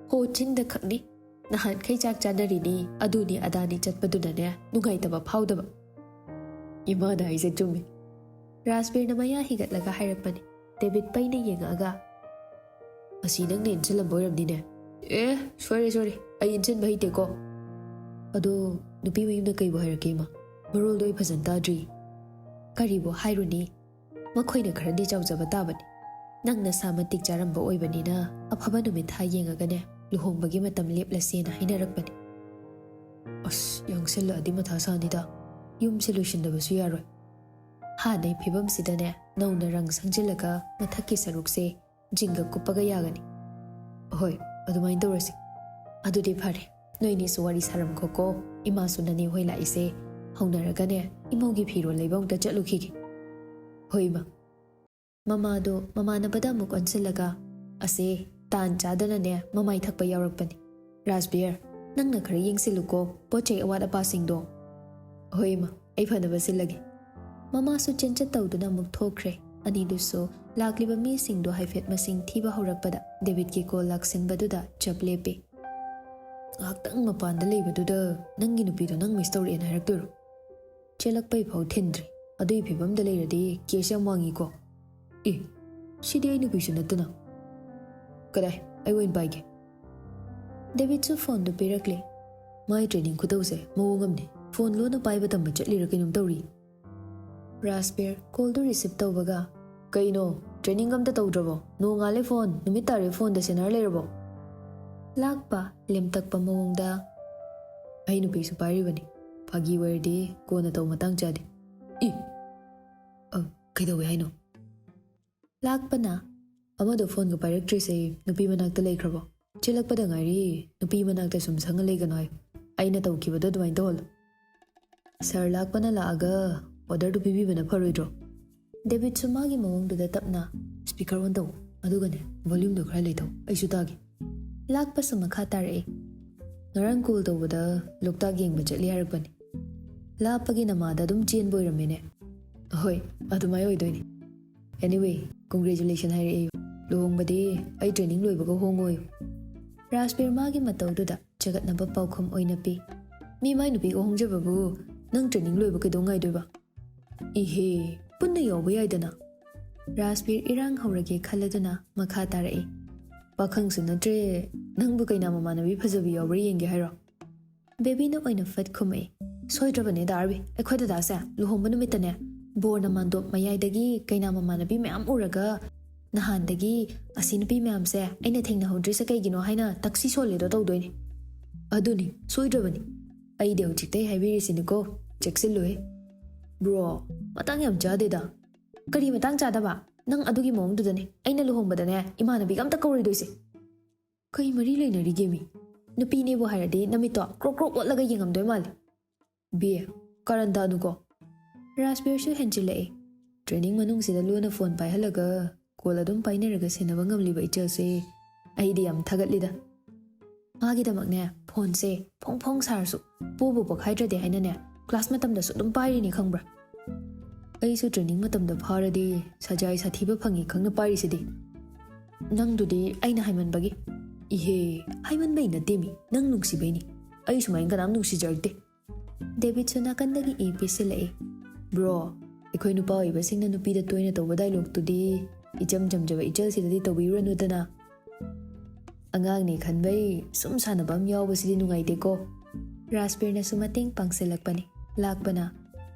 ꯍꯣ, ꯆꯤꯟꯗ ꯈꯛꯅꯤ꯫ ꯅꯍꯥꯟꯈꯩ ꯆꯥꯛ ꯆꯥꯅꯔꯤꯅꯤ, ꯑꯗꯨꯅꯤ ꯑꯗꯥꯅꯤ ꯆꯠꯄꯗꯨꯅꯅꯦ ꯅꯨꯡꯉꯥꯏꯇꯕ ꯐꯥꯎꯗꯕ꯫" "ꯏꯃꯥꯅ ꯍꯥꯏꯁꯦ ꯆꯨꯝꯃꯤ꯫" ꯔꯥꯖꯕꯤꯔꯅ ꯃꯌꯥ ꯍꯤꯒꯠꯂꯒ ꯍꯥꯏꯔꯛꯄꯅꯤ꯫ ꯗꯦꯕꯤꯠ ꯄꯩꯅ ꯌꯦꯡꯉꯛꯑꯒ, "ꯑꯁꯤ ꯅꯪꯅ ꯏꯟꯁꯤꯜꯂꯝꯕ ꯑꯣꯏꯔꯝꯅꯤꯅꯦ꯫" "ꯑꯦ, ꯁꯣꯏꯔꯦ, ꯁꯣꯏꯔꯦ, ꯑꯩ ꯏꯟꯁꯤꯟꯕ ꯍꯩꯇꯦꯀꯣ꯫" "ꯑꯗꯣ ꯅꯨꯄꯤ ꯃꯌꯨꯝꯅ ꯀꯩꯕꯨ ꯍꯥꯏꯔꯛꯀꯦ ꯏꯃꯥ? ꯃꯔꯣꯜꯗꯣ ꯑꯩ ꯐꯖꯅ ꯇꯥꯗ꯭ꯔꯤ꯫" "ꯀꯔꯤꯕꯨ ꯍꯥꯏꯔꯨꯅꯤ? ꯃꯈꯣꯏꯅ ꯈꯔꯗꯤ ꯆꯥꯎꯖꯕ ꯇꯥꯕꯅꯤ꯫ ꯅꯪ ꯅꯁꯥ ꯃꯇꯤꯛ ꯆꯥꯔꯝꯕ ꯑꯣꯏꯕꯅꯤꯅ ꯑꯐꯕ ꯅꯨꯃꯤꯠ ꯊꯥ ꯌꯦꯡꯉꯒꯅꯦ ꯂꯨꯍꯣꯡꯕꯒꯤ ꯃꯇꯝ ꯂꯦꯞꯂꯁꯦꯅ ꯍꯥꯏꯅꯔꯛꯄꯅꯤ꯫" "ꯑꯁ, ꯌꯥꯡꯁꯤꯜꯂꯛꯑꯗꯤ ꯃꯊꯥ ꯁꯥꯅꯤꯗ꯫ ꯌꯨꯝꯁꯦ ꯂꯣꯏꯁꯤꯟꯗꯕꯁꯨ ꯌꯥꯔꯣꯏ꯫" "ꯍꯥꯟꯅꯩ ꯐꯤꯕꯝꯁꯤꯗꯅꯦ ꯅꯧꯅ ꯔꯪ ꯁꯪꯖꯤꯜꯂꯒ ꯃꯊꯛꯀꯤ ꯁꯔꯨꯛꯁꯦ ꯖꯤꯡꯒ ꯀꯨꯞꯄꯒ ꯌꯥꯒꯅꯤ꯫" "ꯍꯣꯏ, ꯑꯗꯨꯃꯥꯏꯅ ꯇꯧꯔꯁꯤ꯫ ꯑꯗꯨꯗꯤ ꯐꯔꯦ, ꯅꯣꯏꯅꯤꯁꯨ ꯋꯥꯔꯤ ꯁꯥꯔꯝꯈꯣꯀꯣ꯫ ꯏꯃꯥꯁꯨ ꯅꯅꯦ ꯍꯣꯏ ꯂꯥꯛꯏꯁꯦ ꯍꯧꯅꯔꯒꯅꯦ ꯏꯃꯧꯒꯤ ꯐꯤꯔꯣꯜ ꯂꯩꯕ ꯑꯃꯨꯛꯇ ꯆꯠꯂꯨꯈꯤꯒꯦ꯫" "ꯍꯣꯏ ꯏꯃꯥ꯫" ꯃꯃꯥꯗꯣ ꯃꯃꯥꯟꯅꯕꯗ ꯑꯃꯨꯛ ꯑꯣꯟꯁꯤꯜꯂꯒ, "ꯑꯁꯦ, ꯇꯥꯟ ꯆꯥꯗꯅꯅꯦ ꯃꯃꯥꯏ ꯊꯛꯄ ꯌꯥꯎꯔꯛꯄꯅꯤ꯫ ꯔꯥꯖꯕꯤꯔ, ꯅꯪꯅ ꯈꯔ ꯌꯦꯡꯁꯤꯜꯂꯨꯀꯣ ꯄꯣꯠ ꯆꯩ ꯑꯋꯥꯠ ꯑꯄꯥꯁꯤꯡꯗꯣ꯫" "ꯍꯣꯏ ꯏꯃꯥ, ꯑꯩ ꯐꯅꯕ ꯁꯤꯜꯂꯒꯦ꯫" ꯃꯃꯥꯁꯨ ꯆꯦꯟꯆꯠ ꯇꯧꯗꯨꯅ ꯑꯃꯨꯛ ꯊꯣꯛꯈ꯭ꯔꯦ꯫ ꯑꯅꯤꯗꯨꯁꯨ ꯂꯥꯛꯂꯤꯕ ꯃꯤꯁꯤꯡꯗꯣ ꯍꯥꯏꯐꯦꯠ ꯃꯁꯤꯡ ꯊꯤꯕ ꯍꯧꯔꯛꯄꯗ ꯗꯦꯕꯤꯠꯀꯤ ꯀꯣꯜ ꯂꯥꯛꯁꯤꯟꯕꯗꯨꯗ ꯆꯞ ꯂꯦꯞꯄꯤ꯫ "ꯉꯥꯏꯍꯥꯛꯇꯪ ꯃꯄꯥꯟꯗ ꯂꯩꯕꯗꯨꯗ ꯅꯪꯒꯤ ꯅꯨꯄꯤꯗꯣ ꯅꯪ ꯃꯤꯁ ꯇꯧꯔꯛꯑꯦꯅ ꯍꯥꯏꯔꯛꯇꯣꯏꯔꯣ? ꯆꯦꯜꯂꯛꯄꯩ ꯐꯥꯎ ꯊꯤꯟꯗ꯭ꯔꯤ꯫ ꯑꯗꯨꯒꯤ ꯐꯤꯕꯝꯗ ꯂꯩꯔꯗꯤ ꯀꯦꯁ ꯌꯥꯝ ꯋꯥꯡꯉꯤꯀꯣ꯫" "ꯑꯦ, ꯁꯤꯗꯤ ꯑꯩ ꯅꯨꯄꯤꯁꯨ ꯅꯠꯇꯅ꯫" "ꯀꯗꯥꯏ, ꯑꯩ ꯑꯣꯏꯅ ꯄꯥꯏꯒꯦ꯫" ꯗꯦꯕꯤꯠꯁꯨ ꯐꯣꯟꯗꯨ ꯄꯤꯔꯛꯂꯦ꯫ ꯃꯥꯏ ꯇ꯭ꯔꯦꯅꯤꯡ ꯈꯨꯇꯧꯁꯦ ꯃꯑꯣꯡ ꯑꯃꯅꯤ꯫ ꯐꯣꯟ ꯂꯣꯟꯅ ꯄꯥꯏꯕ ꯇꯝꯕ ꯆꯠꯂꯤꯔ ꯀꯩꯅꯣꯝ ꯇꯧꯔꯤ꯫ ꯔꯥꯖꯕꯤꯔ ꯀꯣꯜꯗꯨ ꯔꯤꯁꯤꯞ ꯇꯧꯕꯒ, "ꯀꯩꯅꯣ, ꯇ꯭ꯔꯦꯅꯤꯡ ꯑꯝꯇ ꯇꯧꯗ꯭ꯔꯕꯣ? ꯅꯣꯡꯉꯥꯜꯂꯦ ꯐꯣꯟ, ꯅꯨꯃꯤꯠ ꯇꯥꯔꯦ ꯐꯣꯟꯗ ꯁꯦꯟꯅꯔ ꯂꯩꯔꯕꯣ?" ꯂꯥꯛꯄ ꯂꯦꯝꯇꯛꯄ ꯃꯑꯣꯡꯗ, "ꯑꯩ ꯅꯨꯄꯤꯁꯨ ꯄꯥꯏꯔꯤꯕꯅꯤ꯫ ꯐꯥꯒꯤ ꯑꯣꯏꯔꯗꯤ ꯀꯣꯟꯅ ꯇꯧ, ꯃꯇꯥꯡ ꯆꯥꯗꯦ꯫" "ꯏ! ꯑ, ꯀꯩꯗꯧꯋꯦ ꯍꯥꯏꯅꯣ?" ꯂꯥꯛꯄꯅ, "ꯑꯃꯗꯣ ꯐꯣꯟꯒ ꯄꯥꯏꯔꯛꯇ꯭ꯔꯤꯁꯦ ꯅꯨꯄꯤ ꯃꯅꯥꯛꯇ ꯂꯩꯈ꯭ꯔꯕꯣ? ꯆꯦꯜꯂꯛꯄꯗ ꯉꯥꯏꯔꯤ, ꯅꯨꯄꯤ ꯃꯅꯥꯛꯇ ꯁꯨꯝ ꯁꯪꯉ ꯂꯩꯒꯅꯣ ꯍꯥꯏꯌꯨ꯫ ꯑꯩꯅ ꯇꯧꯈꯤꯕꯗꯣ ꯑꯗꯨꯃꯥꯏꯅ ꯇꯧꯍꯜꯂꯨ꯫" "ꯁꯥꯔ ꯂꯥꯛꯄꯅ ꯂꯥꯛꯑꯒ ꯑꯣꯔꯗꯔꯗꯨ ꯄꯤꯕꯤꯕꯅ ꯐꯔꯣꯏꯗ꯭ꯔꯣ?" ꯗꯦꯕꯤꯠꯁꯨ ꯃꯥꯒꯤ ꯃꯑꯣꯡꯗꯨꯗ ꯇꯞꯅ, "ꯁ꯭ꯄꯤꯀꯔ ꯑꯣꯟ ꯇꯧ, ꯑꯗꯨꯒꯅꯦ ꯚꯣꯂ꯭ꯌꯨꯝꯗꯣ ꯈꯔ ꯂꯩꯊꯧ, ꯑꯩꯁꯨ ꯇꯥꯒꯦ꯫" ꯂꯥꯛꯄꯁꯨ ꯃꯈꯥ ꯇꯥꯔꯛꯏ, "ꯉꯔꯥꯡ ꯀꯣꯜ ꯇꯧꯕꯗ ꯂꯣꯛꯇꯥꯛ ꯌꯦꯡꯕ ꯆꯠꯂꯤ ꯍꯥꯏꯔꯛꯄꯅꯤ꯫ ꯂꯥꯞꯄꯒꯤ ꯅꯃꯥꯗ ꯑꯗꯨꯝ ꯆꯦꯟꯕ ꯑꯣꯏꯔꯝꯃꯦꯅꯦ꯫" "ꯍꯣꯏ, ꯑꯗꯨꯃꯥꯏ ꯑꯣꯏꯗꯣꯏꯅꯤ꯫ Anyway, congratulation ꯍꯥꯏꯔꯛꯑꯦ꯫ ꯂꯨꯍꯣꯡꯕꯗꯤ ꯑꯩ ꯇ꯭ꯔꯦꯅꯤꯡ ꯂꯣꯏꯕꯒ ꯍꯣꯡꯉꯣꯌꯨ꯫" ꯔꯥꯖꯕꯤꯔ ꯃꯥꯒꯤ ꯃꯇꯧꯗꯨꯗ ꯆꯒꯠꯅꯕ ꯄꯥꯎꯈꯨꯝ ꯑꯣꯏꯅ ꯄꯤ꯫ "ꯃꯤ ꯃꯥꯏ ꯅꯨꯄꯤꯒ ꯍꯣꯡꯖꯕꯕꯨ ꯅꯪ ꯇ꯭ꯔꯦꯅꯤꯡ ꯂꯣꯏꯕ ꯀꯩꯗꯧ ꯉꯥꯏꯗꯣꯏꯕ?" "ꯏꯍꯦ, ꯄꯨꯟꯅ ꯌꯥꯎꯕ ꯌꯥꯏꯗꯅ꯫" ꯔꯥꯖꯕꯤꯔ ꯏꯔꯥꯡ ꯍꯧꯔꯒꯦ ꯈꯜꯂꯗꯨꯅ ꯃꯈꯥ ꯇꯥꯔꯛꯏ, "ꯄꯥꯈꯪꯁꯨ ꯅꯠꯇ꯭ꯔꯦ, ꯅꯪꯕꯨ ꯀꯩꯅꯥ ꯃꯃꯥꯟꯅꯕꯤ ꯐꯖꯕꯤ ꯌꯥꯎꯕ꯭ꯔꯥ ꯌꯦꯡꯒꯦ ꯍꯥꯏꯔꯣ?" ꯕꯦꯕꯤꯅ ꯑꯣꯏꯅ ꯐꯠ ꯈꯨꯝꯃꯛꯏ, "ꯁꯣꯏꯗ꯭ꯔꯕꯅꯦ ꯗꯥ ꯑꯥꯔꯕꯤ, ꯑꯩꯈꯣꯏ ꯗꯗꯥꯁꯦ ꯂꯨꯍꯣꯡꯕ ꯅꯨꯃꯤꯠꯇꯅꯦ ꯕꯣꯔꯅ ꯃꯥꯟꯗꯣꯞ ꯃꯌꯥꯏꯗꯒꯤ ꯀꯩꯅꯥ ꯃꯃꯥꯟꯅꯕꯤ ꯃꯌꯥꯝ ꯎꯔꯒ ꯅꯍꯥꯟꯗꯒꯤ ꯑꯁꯤ ꯅꯨꯄꯤ ꯃꯌꯥꯝꯁꯦ ꯑꯩꯅ ꯊꯦꯡꯅꯍꯧꯗ꯭ꯔꯤꯁꯦ ꯀꯩꯒꯤꯅꯣ ꯍꯥꯏꯅ ꯇꯛꯁꯤ ꯁꯣꯜꯂꯦꯗꯣ ꯇꯧꯗꯣꯏꯅꯤ꯫" "ꯑꯗꯨꯅꯤ, ꯁꯣꯏꯗ꯭ꯔꯕꯅꯤ꯫ ꯑꯩꯗꯤ ꯍꯧꯖꯤꯛꯇꯩ ꯍꯥꯏꯕꯤꯔꯤꯁꯤꯅꯤꯀꯣ, ꯆꯦꯛꯁꯤꯜꯂꯨꯍꯦ꯫" "ꯕ꯭ꯔꯣ, ꯃꯇꯥꯡ ꯌꯥꯝ ꯆꯥꯗꯦꯗ꯫" "ꯀꯔꯤ ꯃꯇꯥꯡ ꯆꯥꯗꯕ? ꯅꯪ ꯑꯗꯨꯒꯤ ꯃꯑꯣꯡꯗꯨꯗꯅꯦ ꯑꯩꯅ ꯂꯨꯍꯣꯡꯕꯗꯅꯦ ꯏꯃꯥꯟꯅꯕꯤꯒ ꯑꯝꯇ ꯀꯧꯔꯣꯏꯗꯣꯏꯁꯦ꯫" "ꯀꯩ ꯃꯔꯤ ꯂꯩꯅꯔꯤꯒꯦ ꯃꯤ? ꯅꯨꯄꯤꯅꯦꯕꯨ ꯍꯥꯏꯔꯗꯤ ꯅꯃꯤꯠꯇꯣ ꯀ꯭ꯔꯣꯛ ꯀ꯭ꯔꯣꯛ ꯑꯣꯠꯂꯒ ꯌꯦꯡꯉꯝꯗꯣꯏ ꯃꯥꯜꯂꯦ꯫" "ꯕꯤ, ꯀꯔꯟ ꯇꯥꯅꯨꯀꯣ꯫" ꯔꯥꯖꯕꯤꯔꯁꯨ ꯍꯦꯟꯖꯤꯜꯂꯛꯑꯦ꯫ "ꯇ꯭ꯔꯦꯅꯤꯡ ꯃꯅꯨꯡꯁꯤꯗ ꯂꯣꯟꯅ ꯐꯣꯟ ꯄꯥꯏꯍꯜꯂꯒ ꯀꯣꯜ ꯑꯗꯨꯝ ꯄꯥꯏꯅꯔꯒ ꯁꯦꯟꯅꯕ ꯉꯝꯂꯤꯕ ꯏꯆꯜꯁꯦ ꯑꯩꯗꯤ ꯌꯥꯝ ꯊꯥꯒꯠꯂꯤꯗ꯫" "ꯃꯥꯒꯤꯗꯃꯛꯅꯦ ꯐꯣꯟꯁꯦ ꯐꯣꯡ ꯐꯣꯡ ꯁꯥꯔꯁꯨ ꯄꯣꯕꯨ ꯄꯣꯛꯈꯥꯏꯗ꯭ꯔꯗꯤ ꯍꯥꯏꯅꯅꯦ ꯀ꯭ꯂꯥꯁ ꯃꯇꯝꯗꯁꯨ ꯑꯗꯨꯝ ꯄꯥꯏꯔꯤꯅꯤ ꯈꯪꯕ꯭ꯔꯥ?" "ꯑꯩꯁꯨ ꯇ꯭ꯔꯦꯅꯤꯡ ꯃꯇꯝꯗ ꯐꯥꯔꯗꯤ ꯁꯖꯥꯏ ꯁꯥꯊꯤꯕ ꯐꯪꯉꯤ ꯈꯪꯅ ꯄꯥꯏꯔꯤꯁꯤꯗꯤ꯫" "ꯅꯪꯗꯨꯗꯤ ꯑꯩꯅ ꯍꯥꯏꯃꯟꯕꯒꯤ꯫" "ꯏꯍꯦ, ꯍꯥꯏꯃꯟꯕꯩ ꯅꯠꯇꯦꯃꯤ, ꯅꯪ ꯅꯨꯡꯁꯤꯕꯩꯅꯤ꯫ ꯑꯩ ꯁꯨꯃꯥꯏꯅ ꯀꯅꯥꯝ ꯅꯨꯡꯁꯤꯖꯔꯛꯇꯦ꯫" ꯗꯦꯕꯤꯠꯁꯨ ꯅꯥꯀꯟꯗꯒꯤ ꯏ ꯄꯤꯁꯤꯜꯂꯛꯏ꯫ "ꯕ꯭ꯔꯣ, ꯑꯩꯈꯣꯏ ꯅꯨꯄꯥ ꯑꯣꯏꯕꯁꯤꯡꯅ ꯅꯨꯄꯤꯗ ꯇꯣꯏꯅ ꯇꯧꯕ ꯗꯥꯏꯂꯣꯛꯇꯨꯗꯤ ꯏꯆꯝ ꯆꯝꯖꯕ ꯏꯆꯜꯁꯤꯗꯗꯤ ꯇꯧꯕꯤꯔꯨꯔꯅꯨꯗꯅ꯫" ꯑꯉꯥꯡꯅꯦ ꯈꯟꯕꯩ ꯁꯨꯝ ꯁꯥꯟꯅꯕ ꯑꯃ ꯌꯥꯎꯕꯁꯤꯗꯤ ꯅꯨꯡꯉꯥꯏꯇꯦꯀꯣ꯫ ꯔꯥꯖꯕꯤꯔꯅꯁꯨ ꯃꯇꯦꯡ ꯄꯥꯡꯁꯤꯜꯂꯛꯄꯅꯤ꯫ ꯂꯥꯛꯄꯅ,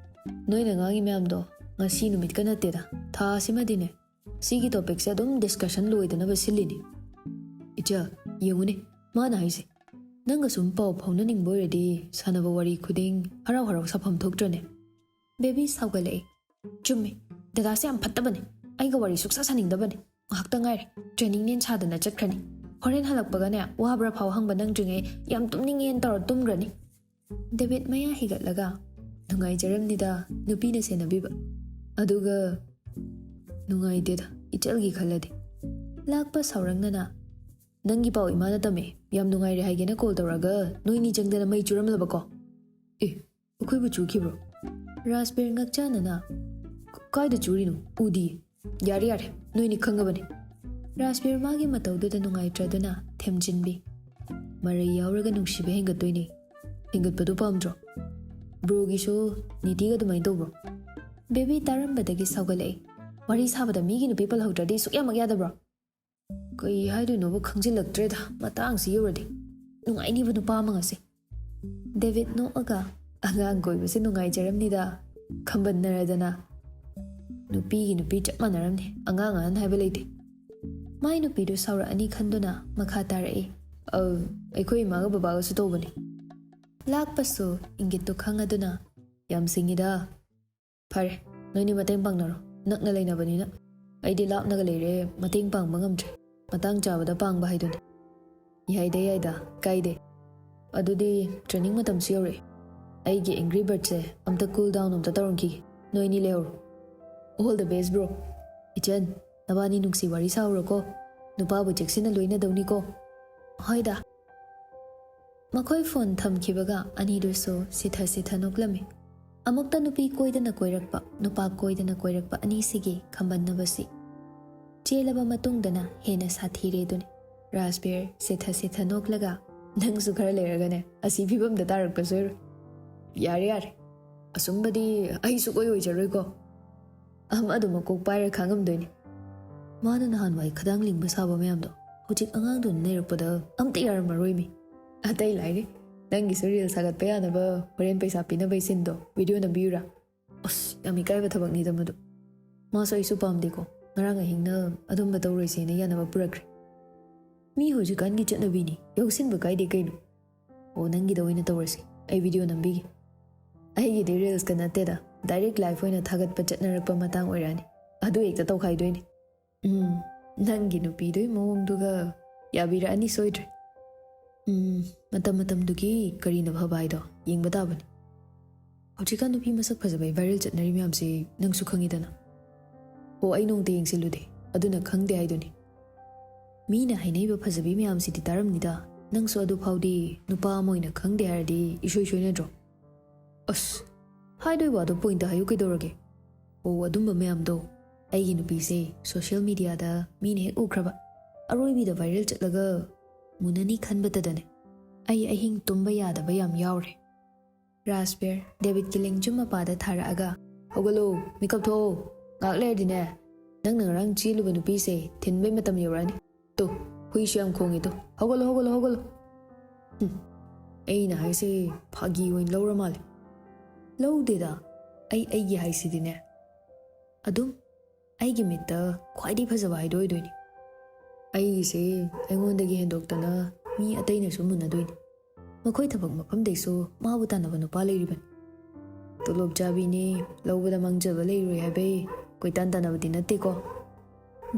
"ꯅꯣꯏꯅ ꯉꯥꯡꯉꯤ ꯃꯌꯥꯝꯗꯣ ꯉꯁꯤ ꯅꯨꯃꯤꯠꯀ ꯅꯠꯇꯦꯗ, ꯊꯥ ꯑꯁꯤꯃꯗꯤꯅꯦ ꯁꯤꯒꯤ ꯇꯣꯄꯤꯛꯁꯦ ꯑꯗꯨꯝ ꯗꯤꯁꯀꯁꯟ ꯂꯣꯏꯗꯅꯕ ꯁꯤꯜꯂꯤꯅꯤ꯫ ꯏꯆꯜ, ꯌꯦꯡꯉꯨꯅꯦ, ꯃꯥꯅ ꯍꯥꯏꯁꯦ, ꯅꯪꯒ ꯁꯨꯝ ꯄꯥꯎ ꯐꯥꯎꯅꯅꯤꯡꯕ ꯑꯣꯏꯔꯗꯤ ꯁꯥꯟꯅꯕ ꯋꯥꯔꯤ ꯈꯨꯗꯤꯡ ꯍꯔꯥꯎ ꯍꯔꯥꯎ ꯁꯥꯐꯝ ꯊꯣꯛꯇ꯭ꯔꯅꯦ?" ꯕꯦꯕꯤ ꯁꯥꯎꯒꯠꯂꯛꯏ꯫ "ꯆꯨꯝꯃꯦ, ꯗꯗꯥꯁꯦ ꯌꯥꯝ ꯐꯠꯇꯕꯅꯦ꯫ ꯑꯩꯒ ꯋꯥꯔꯤ ꯁꯨꯛꯁꯥ ꯁꯥꯅꯤꯡꯗꯕꯅꯦ꯫ ꯉꯥꯏꯍꯥꯛꯇ ꯉꯥꯏꯔꯦ, ꯇ꯭ꯔꯦꯅꯤꯡꯅꯦꯅ ꯁꯥꯗꯅ ꯆꯠꯈ꯭ꯔꯅꯤ꯫ ꯍꯣꯔꯦꯟ ꯍꯜꯂꯛꯄꯒꯅꯦ, ꯋꯥꯕ꯭ꯔꯥ ꯐꯥꯎ ꯍꯪꯕ ꯅꯪꯗ꯭ꯔꯤꯉꯩ ꯌꯥꯝ ꯇꯨꯝꯅꯤꯡꯉꯦꯅ ꯇꯧꯔ ꯇꯨꯝꯈ꯭ꯔꯅꯤ꯫" ꯗꯦꯕꯤꯠ ꯃꯌꯥ ꯍꯤꯒꯠꯂꯒ, "ꯅꯨꯡꯉꯥꯏꯖꯔꯝꯅꯤꯗ ꯅꯨꯄꯤꯅ ꯁꯦꯟꯅꯕꯤꯕ꯫ ꯑꯗꯨꯒ ꯅꯨꯡꯉꯥꯏꯇꯦꯗ, ꯏꯆꯜꯒꯤ ꯈꯜꯂꯗꯤ꯫" ꯂꯥꯛꯄ ꯁꯥꯎꯔꯪꯅꯅ, "ꯅꯪꯒꯤ ꯄꯥꯎ ꯏꯃꯥꯅ ꯇꯝꯃꯦ꯫ ꯌꯥꯝ ꯅꯨꯡꯉꯥꯏꯔꯦ ꯍꯥꯏꯒꯦꯅ ꯀꯣꯜ ꯇꯧꯔꯒ ꯅꯣꯏꯅꯤ ꯆꯪꯗꯅ ꯃꯩ ꯆꯨꯔꯝꯂꯕꯀꯣ?" "ꯑꯦ, ꯑꯩꯈꯣꯏꯕꯨ ꯆꯨꯈꯤꯕ꯭ꯔꯣ?" ꯔꯥꯖꯕꯤꯔ ꯉꯛꯆꯥꯟꯅꯅ, "ꯀꯥꯏꯗ ꯆꯨꯔꯤꯅꯣ? ꯎꯗꯤꯌꯦ꯫" "ꯌꯥꯔꯦ, ꯌꯥꯔꯦ, ꯅꯣꯏꯅꯤ ꯈꯪꯉꯕꯅꯤ꯫" ꯔꯥꯖꯕꯤꯔ ꯃꯥꯒꯤ ꯃꯇꯧꯗꯨꯗ ꯅꯨꯡꯉꯥꯏꯇ꯭ꯔꯗꯨꯅ ꯊꯦꯝꯖꯤꯟꯕꯤ꯫ "ꯃꯔꯩ ꯌꯥꯎꯔꯒ ꯅꯨꯡꯁꯤꯕ ꯍꯦꯟꯒꯠꯇꯣꯏꯅꯦ꯫ ꯍꯦꯟꯒꯠꯄꯗꯣ ꯄꯥꯝꯗ꯭ꯔꯣ? ꯕ꯭ꯔꯣꯒꯤꯁꯨ ꯅꯤꯇꯤꯒ ꯑꯗꯨꯃꯥꯏꯅ ꯇꯧꯕ꯭ꯔꯣ?" ꯕꯦꯕꯤ ꯇꯥꯔꯝꯕꯗꯒꯤ ꯁꯥꯎꯒꯠꯂꯛꯏ꯫ "ꯋꯥꯔꯤ ꯁꯥꯕꯗ ꯃꯤꯒꯤ ꯅꯨꯄꯤ ꯄꯜꯍꯧꯗ꯭ꯔꯗꯤ ꯁꯨꯛꯌꯥꯃꯛ ꯌꯥꯗꯕ꯭ꯔꯣ?" "ꯀꯩ ꯍꯥꯏꯗꯣꯏꯅꯣꯕ ꯈꯪꯖꯤꯜꯂꯛꯇ꯭ꯔꯦꯗ, ꯃꯇꯥꯡꯁꯤ ꯌꯧꯔꯗꯤ꯫ ꯅꯨꯡꯉꯥꯏꯅꯤꯕ ꯅꯨꯄꯥ ꯑꯃ ꯉꯁꯤ꯫" ꯗꯦꯕꯤꯠ ꯅꯣꯛꯑꯒ, "ꯑꯉꯥꯡ ꯀꯣꯏꯕꯁꯦ ꯅꯨꯡꯉꯥꯏꯖꯔꯝꯅꯤꯗ, ꯈꯝꯕꯟꯅꯔꯗꯅ꯫ ꯅꯨꯄꯤꯒꯤ ꯅꯨꯄꯤ ꯆꯞ ꯃꯥꯟꯅꯔꯝꯅꯤ, ꯑꯉꯥꯡ ꯑꯍꯟ ꯍꯥꯏꯕ ꯂꯩꯇꯦ꯫" ꯃꯥꯏ ꯅꯨꯄꯤꯗꯨ ꯁꯥꯎꯔꯛꯑꯅꯤ ꯈꯟꯗꯨꯅ ꯃꯈꯥ ꯇꯥꯔꯛꯏ, "ꯑ, ꯑꯩꯈꯣꯏ ꯏꯃꯥꯒ ꯕꯕꯥꯒꯁꯨ ꯇꯧꯕꯅꯤ꯫" ꯂꯥꯛꯄꯁꯨ ꯏꯪꯒꯤꯠꯇꯨ ꯈꯪꯉꯗꯨꯅ, "ꯌꯥꯝ ꯁꯤꯡꯉꯤꯗ꯫ ꯐꯔꯦ, ꯅꯣꯏꯅꯤ ꯃꯇꯦꯡ ꯄꯥꯡꯅꯔꯣ, ꯅꯛꯅ ꯂꯩꯅꯕꯅꯤꯅ꯫ ꯑꯩꯗꯤ ꯂꯥꯞꯅꯒ ꯂꯩꯔꯦ, ꯃꯇꯦꯡ ꯄꯥꯡꯕ ꯉꯝꯗ꯭ꯔꯦ꯫ ꯃꯇꯥꯡ ꯆꯥꯕꯗ ꯄꯥꯡꯕ ꯍꯥꯏꯗꯨꯅꯤ꯫" "ꯌꯥꯏꯗ, ꯌꯥꯏꯗ, ꯀꯥꯏꯗꯦ꯫ ꯑꯗꯨꯗꯤ ꯇ꯭ꯔꯦꯅꯤꯡ ꯃꯇꯝꯁꯨ ꯌꯧꯔꯛꯑꯦ꯫ ꯑꯩꯒꯤ ꯑꯦꯡꯒ꯭ꯔꯤ ꯕꯔꯗꯁꯦ ꯑꯝꯇ ꯀꯨꯜ ꯗꯥꯎꯟ ꯑꯝꯇ ꯇꯧꯔꯝꯈꯤꯒꯦ꯫ ꯅꯣꯏꯅꯤ ꯂꯩꯍꯧꯔꯣ꯫" "All the best, bro. ꯏꯆꯟ, ꯅꯕꯥꯅꯤ ꯅꯨꯡꯁꯤ ꯋꯥꯔꯤ ꯁꯥꯍꯧꯔꯣꯀꯣ꯫ ꯅꯨꯄꯥꯕꯨ ꯆꯦꯛꯁꯤꯟꯅ ꯂꯣꯏꯅꯗꯧꯅꯤꯀꯣ꯫" "ꯍꯣꯏꯗ꯫" ꯃꯈꯣꯏ ꯐꯣꯟ ꯊꯝꯈꯤꯕꯒ ꯑꯅꯤꯗꯨꯁꯨ ꯁꯤꯊ ꯁꯤꯊ ꯅꯣꯛꯂꯝꯃꯤ꯫ ꯑꯃꯨꯛꯇ ꯅꯨꯄꯤ ꯀꯣꯏꯗꯅ ꯀꯣꯏꯔꯛꯄ, ꯅꯨꯄꯥ ꯀꯣꯏꯗꯅ ꯀꯣꯏꯔꯛꯄ ꯑꯅꯤꯁꯤꯒꯤ ꯈꯝꯕꯟꯅꯕꯁꯤ ꯆꯦꯜꯂꯕ ꯃꯇꯨꯡꯗꯅ ꯍꯦꯟꯅ ꯁꯥꯊꯤꯔꯦ ꯑꯗꯨꯅꯤ꯫ ꯔꯥꯖꯕꯤꯔ ꯁꯤꯊ ꯁꯤꯊ ꯅꯣꯛꯂꯒ, "ꯅꯪꯁꯨ ꯈꯔ ꯂꯩꯔꯒꯅꯦ ꯑꯁꯤ ꯐꯤꯕꯝꯗ ꯇꯥꯔꯛꯄ ꯁꯣꯏꯔꯣꯏ꯫" "ꯌꯥꯔꯦ, ꯌꯥꯔꯦ, ꯑꯁꯨꯝꯕꯗꯤ ꯑꯩ ꯁꯨꯛꯑꯣꯏ ꯑꯣꯏꯖꯔꯣꯏꯀꯣ꯫ ꯑꯃ ꯑꯗꯨꯃꯛ ꯀꯣꯛ ꯄꯥꯏꯔ ꯈꯥꯡꯉꯝꯗꯣꯏꯅꯤ꯫" ꯃꯥꯅ ꯅꯍꯥꯟꯋꯥꯏ ꯈꯗꯥꯡ ꯂꯤꯡꯕ ꯁꯥꯕ ꯃꯌꯥꯝꯗꯣ ꯍꯧꯖꯤꯛ ꯑꯉꯥꯡꯗꯨꯅ ꯅꯩꯔꯛꯄꯗ ꯑꯝꯇ ꯌꯥꯔꯝꯃꯔꯣꯏꯃꯤ꯫ ꯑꯇꯩ ꯂꯥꯏꯔꯤ, ꯅꯪꯒꯤꯁꯨ ꯔꯤꯜ ꯁꯥꯒꯠꯄ ꯌꯥꯅꯕ ꯍꯣꯔꯦꯟ ꯄꯩꯁꯥ ꯄꯤꯅꯕꯩ ꯁꯤꯟꯗꯣ ꯚꯤꯗꯤꯑꯣ ꯅꯝꯕꯤꯌꯨꯔꯥ? ꯑꯁ, ꯌꯥꯝ ꯏꯀꯥꯏꯕ ꯊꯕꯛꯅꯤꯗ ꯃꯗꯨ꯫ ꯃꯥꯁꯨ ꯑꯩꯁꯨ ꯄꯥꯝꯗꯦꯀꯣ꯫ ꯉꯔꯥꯡ ꯑꯍꯤꯡꯅ ꯑꯗꯨꯝꯕ ꯇꯧꯔꯣꯏꯁꯦꯅ ꯌꯥꯅꯕ ꯄꯨꯔꯛꯈ꯭ꯔꯦ꯫ ꯃꯤ ꯍꯧꯖꯤꯛꯀꯥꯟꯒꯤ ꯆꯠꯅꯕꯤꯅꯤ, ꯌꯥꯎꯁꯤꯟꯕ ꯀꯥꯏꯗꯦ ꯀꯩꯅꯣ꯫ ꯑꯣ, ꯅꯪꯒꯤꯗ ꯑꯣꯏꯅ ꯇꯧꯔꯁꯤ, ꯑꯩ ꯚꯤꯗꯤꯑꯣ ꯅꯝꯕꯤꯒꯦ꯫ ꯑꯩꯒꯤꯗꯤ ꯔꯤꯜꯁꯀ ꯅꯠꯇꯦꯗ, ꯗꯥꯏꯔꯦꯛ ꯂꯥꯏꯐ ꯑꯣꯏꯅ ꯊꯥꯒꯠꯄ ꯆꯠꯅꯔꯛꯄ ꯃꯇꯥꯡ ꯑꯣꯏꯔꯛꯑꯅꯤ꯫ ꯑꯗꯨ ꯍꯦꯛꯇ ꯇꯧꯈꯥꯏꯗꯣꯏꯅꯤ꯫ ꯎꯝ, ꯅꯪꯒꯤ ꯅꯨꯄꯤꯗꯨꯒꯤ ꯃꯑꯣꯡꯗꯨꯒ ꯌꯥꯕꯤꯔꯛꯑꯅꯤ ꯁꯣꯏꯗ꯭ꯔꯦ꯫ ꯎꯝ, ꯃꯇꯝ ꯃꯇꯝꯗꯨꯒꯤ ꯀꯔꯤꯅ ꯐꯕ ꯍꯥꯏꯗꯣ ꯌꯦꯡꯕ ꯇꯥꯕꯅꯤ꯫ ꯍꯧꯖꯤꯛꯀꯥꯟ ꯅꯨꯄꯤ ꯃꯁꯛ ꯐꯖꯕꯩ ꯚꯥꯏꯔꯦꯜ ꯆꯠꯅꯔꯤ ꯃꯌꯥꯝꯁꯤ ꯅꯪꯁꯨ ꯈꯪꯉꯤꯗꯅ꯫ ꯑꯣ, ꯑꯩ ꯅꯣꯡꯇ ꯌꯦꯡꯁꯤꯜꯂꯨꯗꯦ, ꯑꯗꯨꯅ ꯈꯪꯗꯦ ꯍꯥꯏꯗꯨꯅꯤ꯫ ꯃꯤꯅ ꯍꯥꯏꯅꯩꯕ ꯐꯖꯕꯤ ꯃꯌꯥꯝꯁꯤꯗꯤ ꯇꯥꯔꯝꯅꯤꯗ, ꯅꯪꯁꯨ ꯑꯗꯨ ꯐꯥꯎꯗꯤ ꯅꯨꯄꯥ ꯑꯃ ꯑꯣꯏꯅ ꯈꯪꯗꯦ ꯍꯥꯏꯔꯗꯤ ꯏꯁꯣꯏ ꯁꯣꯏꯅꯗ꯭ꯔꯣ? ꯑꯁ, ꯍꯥꯏꯗꯣꯏ ꯋꯥꯗꯣ ꯄꯣꯏꯟꯇ ꯍꯥꯏꯌꯨ ꯀꯩꯗꯧꯔꯒꯦ? ꯑꯣ, ꯑꯗꯨꯝꯕ ꯃꯌꯥꯝꯗꯣ꯫ ꯑꯩꯒꯤ ꯅꯨꯄꯤꯁꯦ ꯁꯣꯁꯤꯌꯦꯜ ꯃꯤꯗꯤꯌꯥꯗ ꯃꯤꯅ ꯍꯦꯛ ꯎꯈ꯭ꯔꯕ, ꯑꯔꯣꯏꯕꯤꯗ ꯚꯥꯏꯔꯦꯜ ꯆꯠꯂꯒ ꯃꯨꯟꯅꯅꯤ ꯈꯟꯕꯇꯗꯅꯦ ꯑꯩ ꯑꯍꯤꯡ ꯇꯨꯝꯕ ꯌꯥꯗꯕ ꯌꯥꯝ ꯌꯥꯎꯔꯦ꯫ ꯔꯥꯖꯕꯤꯔ ꯗꯦꯕꯤꯠꯀꯤ ꯂꯦꯡꯖꯨꯝ ꯃꯄꯥꯗ ꯊꯥꯔꯛꯑꯒ, "ꯍꯧꯒꯠꯂꯣ, ꯃꯤꯀꯞ ꯊꯣꯛꯑꯣ꯫ ꯉꯥꯏꯍꯥꯛ ꯂꯩꯔꯗꯤꯅꯦ, ꯅꯪꯅ ꯉꯔꯥꯡ ꯆꯦꯜꯂꯨꯕ ꯅꯨꯄꯤꯁꯦ ꯊꯤꯟꯕꯩ ꯃꯇꯝ ꯌꯧꯔꯛꯑꯅꯤ꯫ ꯇꯨ, ꯍꯨꯏꯁꯨ ꯌꯥꯝ ꯈꯣꯡꯉꯤ ꯇꯨ꯫ ꯍꯧꯒꯠꯂꯣ, ꯍꯧꯒꯠꯂꯣ, ꯍꯧꯒꯠꯂꯣ꯫" ꯍꯨꯝ, ꯑꯩꯅ ꯍꯥꯏꯁꯦ ꯐꯥꯒꯤ ꯑꯣꯏꯅ ꯂꯧꯔ ꯃꯥꯜꯂꯦ꯫ ꯂꯧꯗꯦꯗ, ꯑꯩ ꯑꯩꯒꯤ ꯍꯥꯏꯁꯤꯗꯤꯅꯦ, ꯑꯗꯨꯝ ꯑꯩꯒꯤ ꯃꯤꯠꯇ ꯈ꯭ꯋꯥꯏꯗꯒꯤ ꯐꯖꯕ ꯍꯥꯏꯗꯣ ꯑꯣꯏꯗꯣꯏꯅꯤ꯫ ꯑꯩꯒꯤꯁꯦ ꯑꯩꯉꯣꯟꯗꯒꯤ ꯍꯦꯟꯗꯣꯛꯇꯅ ꯃꯤ ꯑꯇꯩꯅꯁꯨ ꯃꯨꯟꯅꯗꯣꯏꯅꯤ꯫ ꯃꯈꯣꯏ ꯊꯕꯛ ꯃꯐꯝꯗꯩꯁꯨ ꯃꯥꯕꯨ ꯇꯥꯟꯅꯕ ꯅꯨꯄꯥ ꯂꯩꯔꯤꯕꯅꯤ꯫ ꯇꯣꯂꯣꯞ ꯆꯥꯕꯤꯅꯤ, ꯂꯧꯕꯗ ꯃꯥꯡꯖꯕ ꯂꯩꯔꯣꯏ ꯍꯥꯏꯕꯩ ꯀꯣꯏꯇꯥꯟ ꯇꯥꯟꯅꯕꯗꯤ ꯅꯠꯇꯦꯀꯣ꯫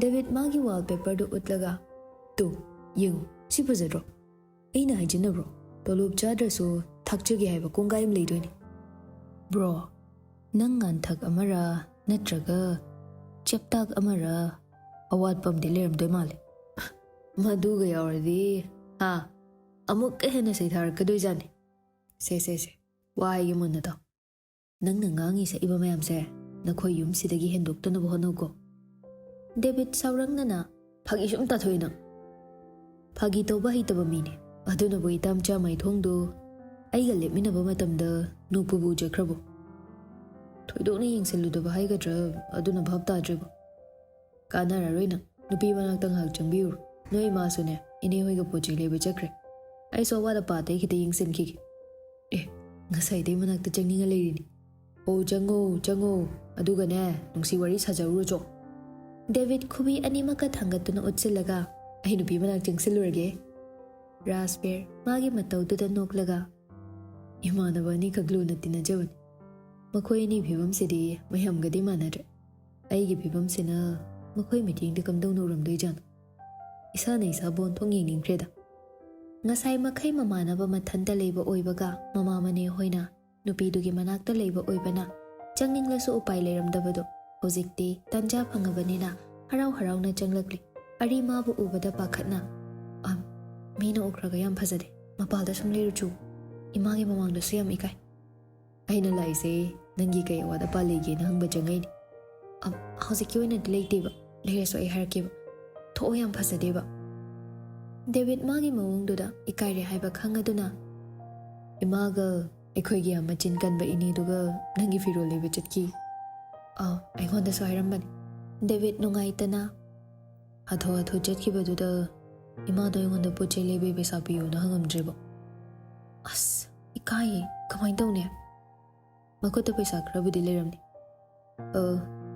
ꯗꯦꯕꯤꯠ ꯃꯥꯒꯤ ꯋꯥꯜꯄꯦꯄꯔꯗꯨ ꯎꯠꯂꯒ, "ꯇꯨ, ꯌꯦꯡꯉꯨ, ꯁꯤ ꯐꯖꯗ꯭ꯔꯣ? ꯑꯩꯅ ꯍꯥꯏꯖꯤꯟꯅꯕ꯭ꯔꯣ? ꯇꯣꯂꯣꯞ ꯆꯥꯗ꯭ꯔꯁꯨ ꯊꯥꯛꯆꯒꯦ ꯍꯥꯏꯕ ꯀꯣꯡꯒꯥꯏ ꯑꯃ ꯂꯩꯗꯣꯏꯅꯤ꯫" ꯕ꯭ꯔꯣ, ꯅꯪ ꯉꯥꯟꯊꯛ ꯑꯃꯔ ꯅꯠꯇ꯭ꯔꯒ ꯆꯦꯞꯇꯥꯛ ꯑꯃꯔ ꯑꯋꯥꯠꯄ ꯑꯃꯗꯤ ꯂꯩꯔꯝꯗꯣꯏ ꯃꯥꯜꯂꯦ꯫ ꯃꯗꯨꯒ ꯌꯥꯎꯔꯗꯤ, ꯍꯥ, ꯑꯃꯨꯛꯀ ꯍꯦꯟꯅ ꯁꯩꯊꯥꯔꯛꯀꯗꯣꯏꯖꯥꯠꯅꯤ꯫ ꯁꯦ, ꯁꯦ, ꯁꯦ, ꯋꯥ ꯍꯥꯏꯒꯦ ꯃꯨꯟꯅ ꯇꯥꯎ꯫ ꯅꯪꯅ ꯉꯥꯡꯉꯤ ꯁꯛꯏꯕ ꯃꯌꯥꯝꯁꯦ ꯅꯈꯣꯏ ꯌꯨꯝꯁꯤꯗꯒꯤ ꯍꯦꯟꯗꯣꯛꯇꯅꯕ ꯍꯣꯠꯅꯧꯀꯣ꯫ ꯗꯦꯕꯤꯠ ꯁꯥꯎꯔꯛꯅꯅ, "ꯐꯥꯒꯤ ꯁꯨꯝ ꯇꯥꯊꯣꯛꯏ ꯅꯪ꯫ ꯐꯥꯒꯤ ꯇꯧꯕ ꯍꯩꯇꯕ ꯃꯤꯅꯦ꯫ ꯑꯗꯨꯅꯕꯨ ꯏꯇꯥꯝꯆꯥ ꯃꯥꯏꯊꯣꯡꯗꯨ ꯑꯩꯒ ꯂꯦꯞꯃꯤꯟꯅꯕ ꯃꯇꯝꯗ ꯅꯣꯛꯄꯕꯨ ꯎꯖꯈ꯭ꯔꯕꯣ? ꯊꯣꯏꯗꯣꯛꯅ ꯌꯦꯡꯁꯤꯜꯂꯨꯗꯕ ꯍꯥꯏꯒꯗ꯭ꯔꯥ, ꯑꯗꯨꯅ ꯚꯥꯞ ꯇꯥꯗ꯭ꯔꯤꯕꯣ? ꯀꯥꯟꯅꯔꯔꯣꯏ ꯅꯪ꯫ ꯅꯨꯄꯤ ꯃꯅꯥꯛꯇ ꯉꯥꯏꯍꯥꯛ ꯆꯪꯕꯤꯌꯨꯔꯣ꯫" ꯅꯣꯏ ꯏꯃꯥꯁꯨꯅꯦ, ꯏꯅꯦ ꯍꯣꯏꯒ ꯄꯣꯠ ꯆꯩ ꯂꯩꯕ ꯆꯠꯈ꯭ꯔꯦ꯫ ꯑꯩꯁꯨ ꯑꯋꯥꯠ ꯑꯄꯥ ꯑꯇꯩ ꯈꯤꯇ ꯌꯦꯡꯁꯤꯟꯈꯤꯒꯦ꯫ ꯑꯦ, ꯉꯁꯥꯏꯗꯩ ꯃꯅꯥꯛꯇ ꯆꯪꯅꯤꯡꯉ ꯂꯩꯔꯤꯅꯤ꯫ ꯑꯣ, ꯆꯪꯉꯣ, ꯆꯪꯉꯣ꯫ ꯑꯗꯨꯒꯅꯦ, ꯅꯨꯡꯁꯤ ꯋꯥꯔꯤ ꯁꯥꯖꯔꯨꯔꯣꯆꯣ꯫ ꯗꯦꯕꯤꯗ ꯈꯨꯕꯤ ꯑꯅꯤꯃꯛꯀ ꯊꯥꯡꯒꯠꯇꯨꯅ ꯎꯠꯁꯤꯜꯂꯒ, "ꯑꯩ ꯅꯨꯄꯤ ꯃꯅꯥꯛ ꯆꯪꯁꯤꯜꯂꯨꯔꯒꯦ꯫" ꯔꯥꯖꯕꯤꯔ ꯃꯥꯒꯤ ꯃꯇꯧꯗꯨꯗ ꯅꯣꯛꯂꯒ, "ꯏꯃꯥꯟꯅꯕ ꯑꯅꯤꯈꯛ ꯂꯨꯅ ꯇꯤꯟꯅꯖꯕꯅꯤ꯫ ꯃꯈꯣꯏ ꯑꯅꯤ ꯐꯤꯕꯝꯁꯤꯗꯤ ꯃꯌꯥꯝꯒꯗꯤ ꯃꯥꯟꯅꯗ꯭ꯔꯦ꯫ ꯑꯩꯒꯤ ꯐꯤꯕꯝꯁꯤꯅ ꯃꯈꯣꯏ ꯃꯤꯠꯌꯦꯡꯗ ꯀꯝꯗꯧꯅ ꯎꯔꯝꯗꯣꯏꯖꯥꯠꯅꯣ? ꯏꯁꯥꯅ ꯏꯁꯥꯕꯨ ꯑꯣꯟꯊꯣꯛ ꯌꯦꯡꯅꯤꯡꯈ꯭ꯔꯦꯗ꯫" ꯉꯁꯥꯏ ꯃꯈꯩ ꯃꯃꯥꯟꯅꯕ ꯃꯊꯟꯇ ꯂꯩꯕ ꯑꯣꯏꯕꯒ ꯃꯃꯥ ꯃꯅꯦ ꯍꯣꯏꯅ ꯅꯨꯄꯤꯗꯨꯒꯤ ꯃꯅꯥꯛꯇ ꯂꯩꯕ ꯑꯣꯏꯕꯅ ꯆꯪꯅꯤꯡꯂꯁꯨ ꯎꯄꯥꯏ ꯂꯩꯔꯝꯗꯕꯗꯣ ꯍꯧꯖꯤꯛꯇꯤ ꯇꯟꯖꯥ ꯐꯪꯉꯕꯅꯤꯅ ꯍꯔꯥꯎ ꯍꯔꯥꯎꯅ ꯆꯪꯂꯛꯂꯤ꯫ ꯑꯔꯤ ꯃꯥꯕꯨ ꯎꯕꯗ ꯄꯥꯈꯠꯅ, "ꯑꯝ, ꯃꯤꯅ ꯎꯈ꯭ꯔꯒ ꯌꯥꯝ ꯐꯖꯗꯦ, ꯃꯄꯥꯜꯗ ꯁꯨꯝ ꯂꯩꯔꯨꯆꯣ, ꯏꯃꯥꯒꯤ ꯃꯃꯥꯡꯗꯁꯨ ꯌꯥꯝ ꯏꯀꯥꯏ꯫" "ꯑꯩꯅ ꯂꯥꯛꯏꯁꯦ ꯅꯪꯒꯤ ꯀꯩ ꯑꯋꯥꯠ ꯑꯄꯥ ꯂꯩꯒꯦꯅ ꯍꯪꯕ ꯆꯪꯉꯛꯏꯅꯤ꯫" "ꯑꯝ, ꯍꯧꯖꯤꯛꯀꯤ ꯑꯣꯏꯅꯗꯤ ꯂꯩꯇꯦꯕ, ꯂꯩꯔꯁꯨ ꯑꯩ ꯍꯥꯏꯔꯛꯀꯦꯕ꯫ ꯊꯣꯛꯑꯣ, ꯌꯥꯝ ꯐꯖꯗꯦꯕ꯫" ꯗꯦꯕꯤꯗ ꯃꯥꯒꯤ ꯃꯑꯣꯡꯗꯨꯗ ꯏꯀꯥꯏꯔꯦ ꯍꯥꯏꯕ ꯈꯪꯉꯗꯨꯅ, "ꯏꯃꯥꯒ ꯑꯩꯈꯣꯏꯒꯤ ꯌꯥꯝ ꯃꯆꯤꯟ ꯀꯟꯕ ꯏꯅꯦꯗꯨꯒ ꯅꯪꯒꯤ ꯐꯤꯔꯣꯜ ꯂꯩꯕ ꯆꯠꯈꯤ꯫" "ꯑꯥ, ꯑꯩꯉꯣꯟꯗꯁꯨ ꯍꯥꯏꯔꯝꯕꯅꯤ꯫" ꯗꯦꯕꯤꯗ ꯅꯨꯡꯉꯥꯏꯇꯅ, "ꯍꯥꯊꯨ ꯍꯥꯊꯨ ꯆꯠꯈꯤꯕꯗꯨꯗ ꯏꯃꯥꯗꯣ ꯑꯩꯉꯣꯟꯗ ꯄꯣꯠ ꯆꯩ ꯂꯩꯕꯒꯤ ꯄꯩꯁꯥ ꯄꯤꯌꯣꯅ ꯍꯪꯉꯝꯗ꯭ꯔꯤꯕꯣ?" "ꯑꯁ, ꯏꯀꯥꯏꯌꯦ, ꯀꯃꯥꯏꯅ ꯇꯧꯅꯤ?" "ꯃꯈꯨꯠꯇ ꯄꯩꯁꯥ ꯈꯔꯕꯨꯗꯤ ꯂꯩꯔꯝꯅꯤ꯫" "ꯑ,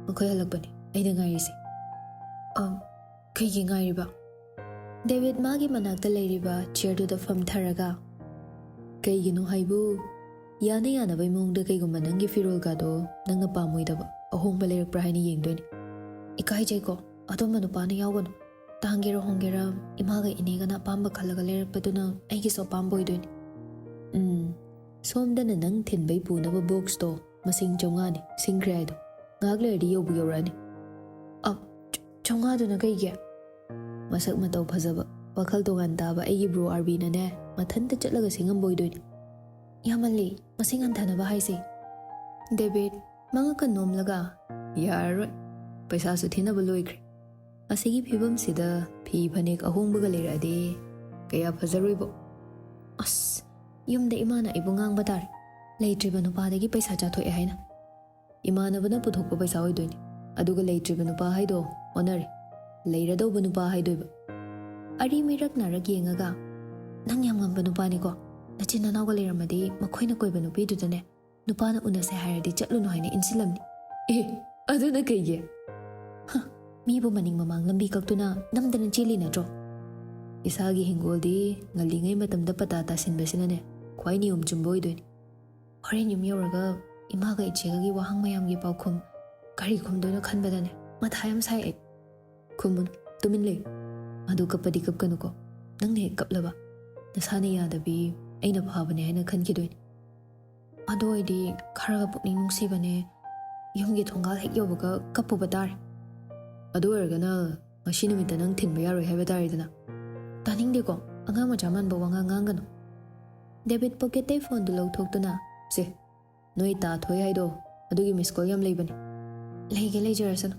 ꯃꯈꯣꯏ ꯍꯜꯂꯛꯄꯅꯤ ꯑꯩꯅ ꯉꯥꯏꯔꯤꯁꯦ꯫" "ꯑ, ꯀꯩꯒꯤ ꯉꯥꯏꯔꯤꯕ?" ꯗꯦꯕꯤꯗ ꯃꯥꯒꯤ ꯃꯅꯥꯛꯇ ꯂꯩꯔꯤꯕ ꯆꯤꯌꯔꯗꯨꯗ ꯐꯝꯊꯔꯒ, "ꯀꯩꯒꯤꯅꯣ ꯍꯥꯏꯕꯨ, ꯌꯥꯅ ꯌꯥꯅꯕꯩ ꯃꯑꯣꯡꯗ ꯀꯩꯒꯨꯝꯕ ꯅꯪꯒꯤ ꯐꯤꯔꯣꯜꯒꯗꯣ ꯅꯪꯅ ꯄꯥꯝꯃꯣꯏꯗꯕ ꯑꯍꯣꯡꯕ ꯂꯩꯔꯛꯄ꯭ꯔꯥ ꯍꯥꯏꯅ ꯌꯦꯡꯗꯣꯏꯅꯤ꯫" "ꯏꯀꯥꯏꯖꯩꯀꯣ, ꯑꯗꯨꯝꯕ ꯅꯨꯄꯥꯅ ꯌꯥꯎꯒꯅꯨ꯫ ꯇꯥꯡꯒꯦꯔꯥ ꯍꯣꯡꯒꯦꯔꯥ, ꯏꯃꯥꯒ ꯏꯅꯦꯒꯅ ꯑꯄꯥꯝꯕ ꯈꯜꯂꯒ ꯂꯩꯔꯛꯄꯗꯨꯅ ꯑꯩꯒꯤꯁꯨ ꯑꯄꯥꯝꯕ ꯑꯣꯏꯗꯣꯏꯅꯤ꯫" "ꯎꯝ, ꯁꯣꯝꯗꯅ ꯅꯪ ꯊꯤꯟꯕꯩ ꯄꯨꯅꯕ ꯕꯣꯛꯁꯇꯣ ꯃꯁꯤꯡ ꯆꯥꯝꯃꯉꯥꯅꯤ, ꯁꯤꯡꯈ꯭ꯔꯦ ꯍꯥꯏꯗꯣ꯫ ꯉꯥꯏꯍꯥꯛ ꯂꯩꯔꯗꯤ ꯌꯧꯕꯨ ꯌꯧꯔꯛꯑꯅꯤ꯫" "ꯑ, ꯆ-, ꯆꯥꯝꯃꯉꯥꯗꯨꯅ ꯀꯩꯒꯤ?" "ꯃꯁꯛ ꯃꯇꯧ ꯐꯖꯕ, ꯋꯥꯈꯜ ꯇꯣꯉꯥꯟ ꯇꯥꯕ ꯑꯩꯒꯤ ꯕ꯭ꯔꯣ ꯑꯥꯔꯕꯤꯅꯅꯦ, ꯃꯊꯟꯇ ꯆꯠꯂꯒ ꯁꯤꯡꯉꯝꯕ ꯑꯣꯏꯗꯣꯏꯅꯤ꯫" "ꯌꯥꯝꯃꯜꯂꯤ, ꯃꯁꯤꯡ ꯍꯟꯊꯅꯕ ꯍꯥꯏꯁꯦ꯫" ꯗꯦꯕꯤꯗ ꯃꯉꯛꯀ ꯅꯣꯝꯂꯒ, "ꯌꯥꯔꯔꯣꯏ, ꯄꯩꯁꯥꯁꯨ ꯊꯤꯅꯕ ꯂꯣꯏꯈ꯭ꯔꯦ꯫ ꯑꯁꯤꯒꯤ ꯐꯤꯕꯝꯁꯤꯗ ꯐꯤ ꯐꯅꯦꯛ ꯑꯍꯣꯡꯕꯒ ꯂꯩꯔꯛꯑꯗꯤ ꯀꯌꯥ ꯐꯖꯔꯣꯏꯕꯣ꯫ ꯑꯁ, ꯌꯨꯝꯗ ꯏꯃꯥꯅ ꯑꯩꯕꯨ ꯉꯥꯡꯕ ꯇꯥꯔꯦ, ꯂꯩꯇ꯭ꯔꯤꯕ ꯅꯨꯄꯥꯗꯒꯤ ꯄꯩꯁꯥ ꯆꯥꯊꯣꯛꯑꯦ ꯍꯥꯏꯅ꯫ ꯏꯃꯥꯟꯅꯕꯅ ꯄꯨꯊꯣꯛꯄ ꯄꯩꯁꯥ ꯑꯣꯏꯗꯣꯏꯅꯤ꯫ ꯑꯗꯨꯒ ꯂꯩꯇ꯭ꯔꯤꯕ ꯅꯨꯄꯥ ꯍꯥꯏꯗꯣ ꯑꯣꯟꯅꯔꯦ, ꯂꯩꯔꯗꯧꯕ ꯅꯨꯄꯥ ꯍꯥꯏꯗꯣꯏꯕ꯫" ꯑꯔꯤ ꯃꯤꯔꯛ ꯅꯥꯔꯛ ꯌꯦꯡꯉꯒ, "ꯅꯪ ꯌꯥꯝ ꯉꯝꯕ ꯅꯨꯄꯥꯅꯤꯀꯣ꯫ ꯅꯆꯤꯟ ꯅꯅꯥꯎꯒ ꯂꯩꯔꯝꯃꯗꯤ ꯃꯈꯣꯏꯅ ꯀꯣꯏꯕ ꯅꯨꯄꯤꯗꯨꯗꯅꯦ ꯅꯨꯄꯥꯅ ꯎꯅꯁꯦ ꯍꯥꯏꯔꯗꯤ ꯆꯠꯂꯨꯅꯨ ꯍꯥꯏꯅ ꯏꯟꯁꯤꯜꯂꯝꯅꯤ꯫" "ꯑꯦ, ꯑꯗꯨꯅ ꯀꯩꯒꯤ?" "ꯍ, ꯃꯤꯕꯨ ꯃꯅꯤꯡ ꯃꯃꯥꯡ ꯂꯝꯕꯤ ꯀꯛꯇꯨꯅ ꯅꯝꯗꯅ ꯆꯦꯜꯂꯤ ꯅꯠꯇ꯭ꯔꯣ?" ꯏꯁꯥꯒꯤ ꯍꯤꯡꯒꯣꯜꯗꯤ ꯉꯜꯂꯤꯉꯩ ꯃꯇꯝꯗ ꯄꯇꯥ ꯇꯥꯁꯤꯟꯕꯁꯤꯅꯅꯦ ꯈ꯭ꯋꯥꯏ ꯅꯤꯌꯣꯝ ꯆꯨꯝꯕ ꯑꯣꯏꯗꯣꯏꯅꯤ꯫ ꯍꯣꯔꯦꯟ ꯌꯨꯝ ꯌꯧꯔꯒ ꯏꯃꯥꯒ ꯏꯆꯦꯒꯒꯤ ꯋꯥꯍꯪ ꯃꯌꯥꯝꯒꯤ ꯄꯥꯎꯈꯨꯝ ꯀꯔꯤ ꯈꯨꯝꯗꯣꯏꯅꯣ ꯈꯟꯕꯗꯅꯦ ꯃꯊꯥ ꯌꯥꯝ ꯁꯥꯏ ꯑꯩ꯫ "ꯈꯨꯝꯃꯨꯅꯨ, ꯇꯨꯃꯤꯟ ꯂꯩꯌꯨ꯫ ꯑꯗꯨ ꯀꯞꯄꯗꯤ ꯀꯞꯀꯅꯨꯀꯣ꯫ ꯅꯪꯅ ꯍꯦꯛ ꯀꯞꯂꯕ, ꯅꯁꯥꯅ ꯌꯥꯗꯕꯤ ꯑꯩꯅ ꯐꯥꯕꯅꯦ ꯍꯥꯏꯅ ꯈꯟꯈꯤꯗꯣꯏꯅꯤ꯫ ꯑꯗꯨ ꯑꯣꯏꯗꯤ ꯈꯔꯒ ꯄꯨꯛꯅꯤꯡ ꯅꯨꯡꯁꯤꯕꯅꯦ, ꯌꯨꯝꯒꯤ ꯊꯣꯡꯒꯥꯜ ꯍꯦꯛ ꯌꯧꯕꯒ ꯀꯞꯄꯨꯕ ꯇꯥꯔꯦ꯫ ꯑꯗꯨ ꯑꯣꯏꯔꯒꯅ ꯉꯁꯤ ꯅꯨꯃꯤꯠꯇ ꯅꯪ ꯊꯤꯟꯕ ꯌꯥꯔꯣꯏ ꯍꯥꯏꯕ ꯇꯥꯔꯦꯗꯅ꯫" "ꯇꯥꯅꯤꯡꯗꯦꯀꯣ, ꯑꯉꯥꯡ ꯃꯆꯥ ꯃꯥꯟꯕ ꯋꯥꯉꯥꯡ ꯉꯥꯡꯒꯅꯨ꯫" ꯗꯦꯕꯤꯠ ꯄꯣꯀꯦꯠꯇꯩ ꯐꯣꯟꯗꯨ ꯂꯧꯊꯣꯛꯇꯨꯅ, "ꯁꯦ, ꯅꯣꯏ ꯇꯥ ꯊꯣꯏ ꯍꯥꯏꯗꯣ, ꯑꯗꯨꯒꯤ ꯃꯤꯁ ꯀꯣꯜ ꯌꯥꯝ ꯂꯩꯕꯅꯦ꯫ ꯂꯩꯒꯦ ꯂꯩꯖꯔꯁꯅꯨ꯫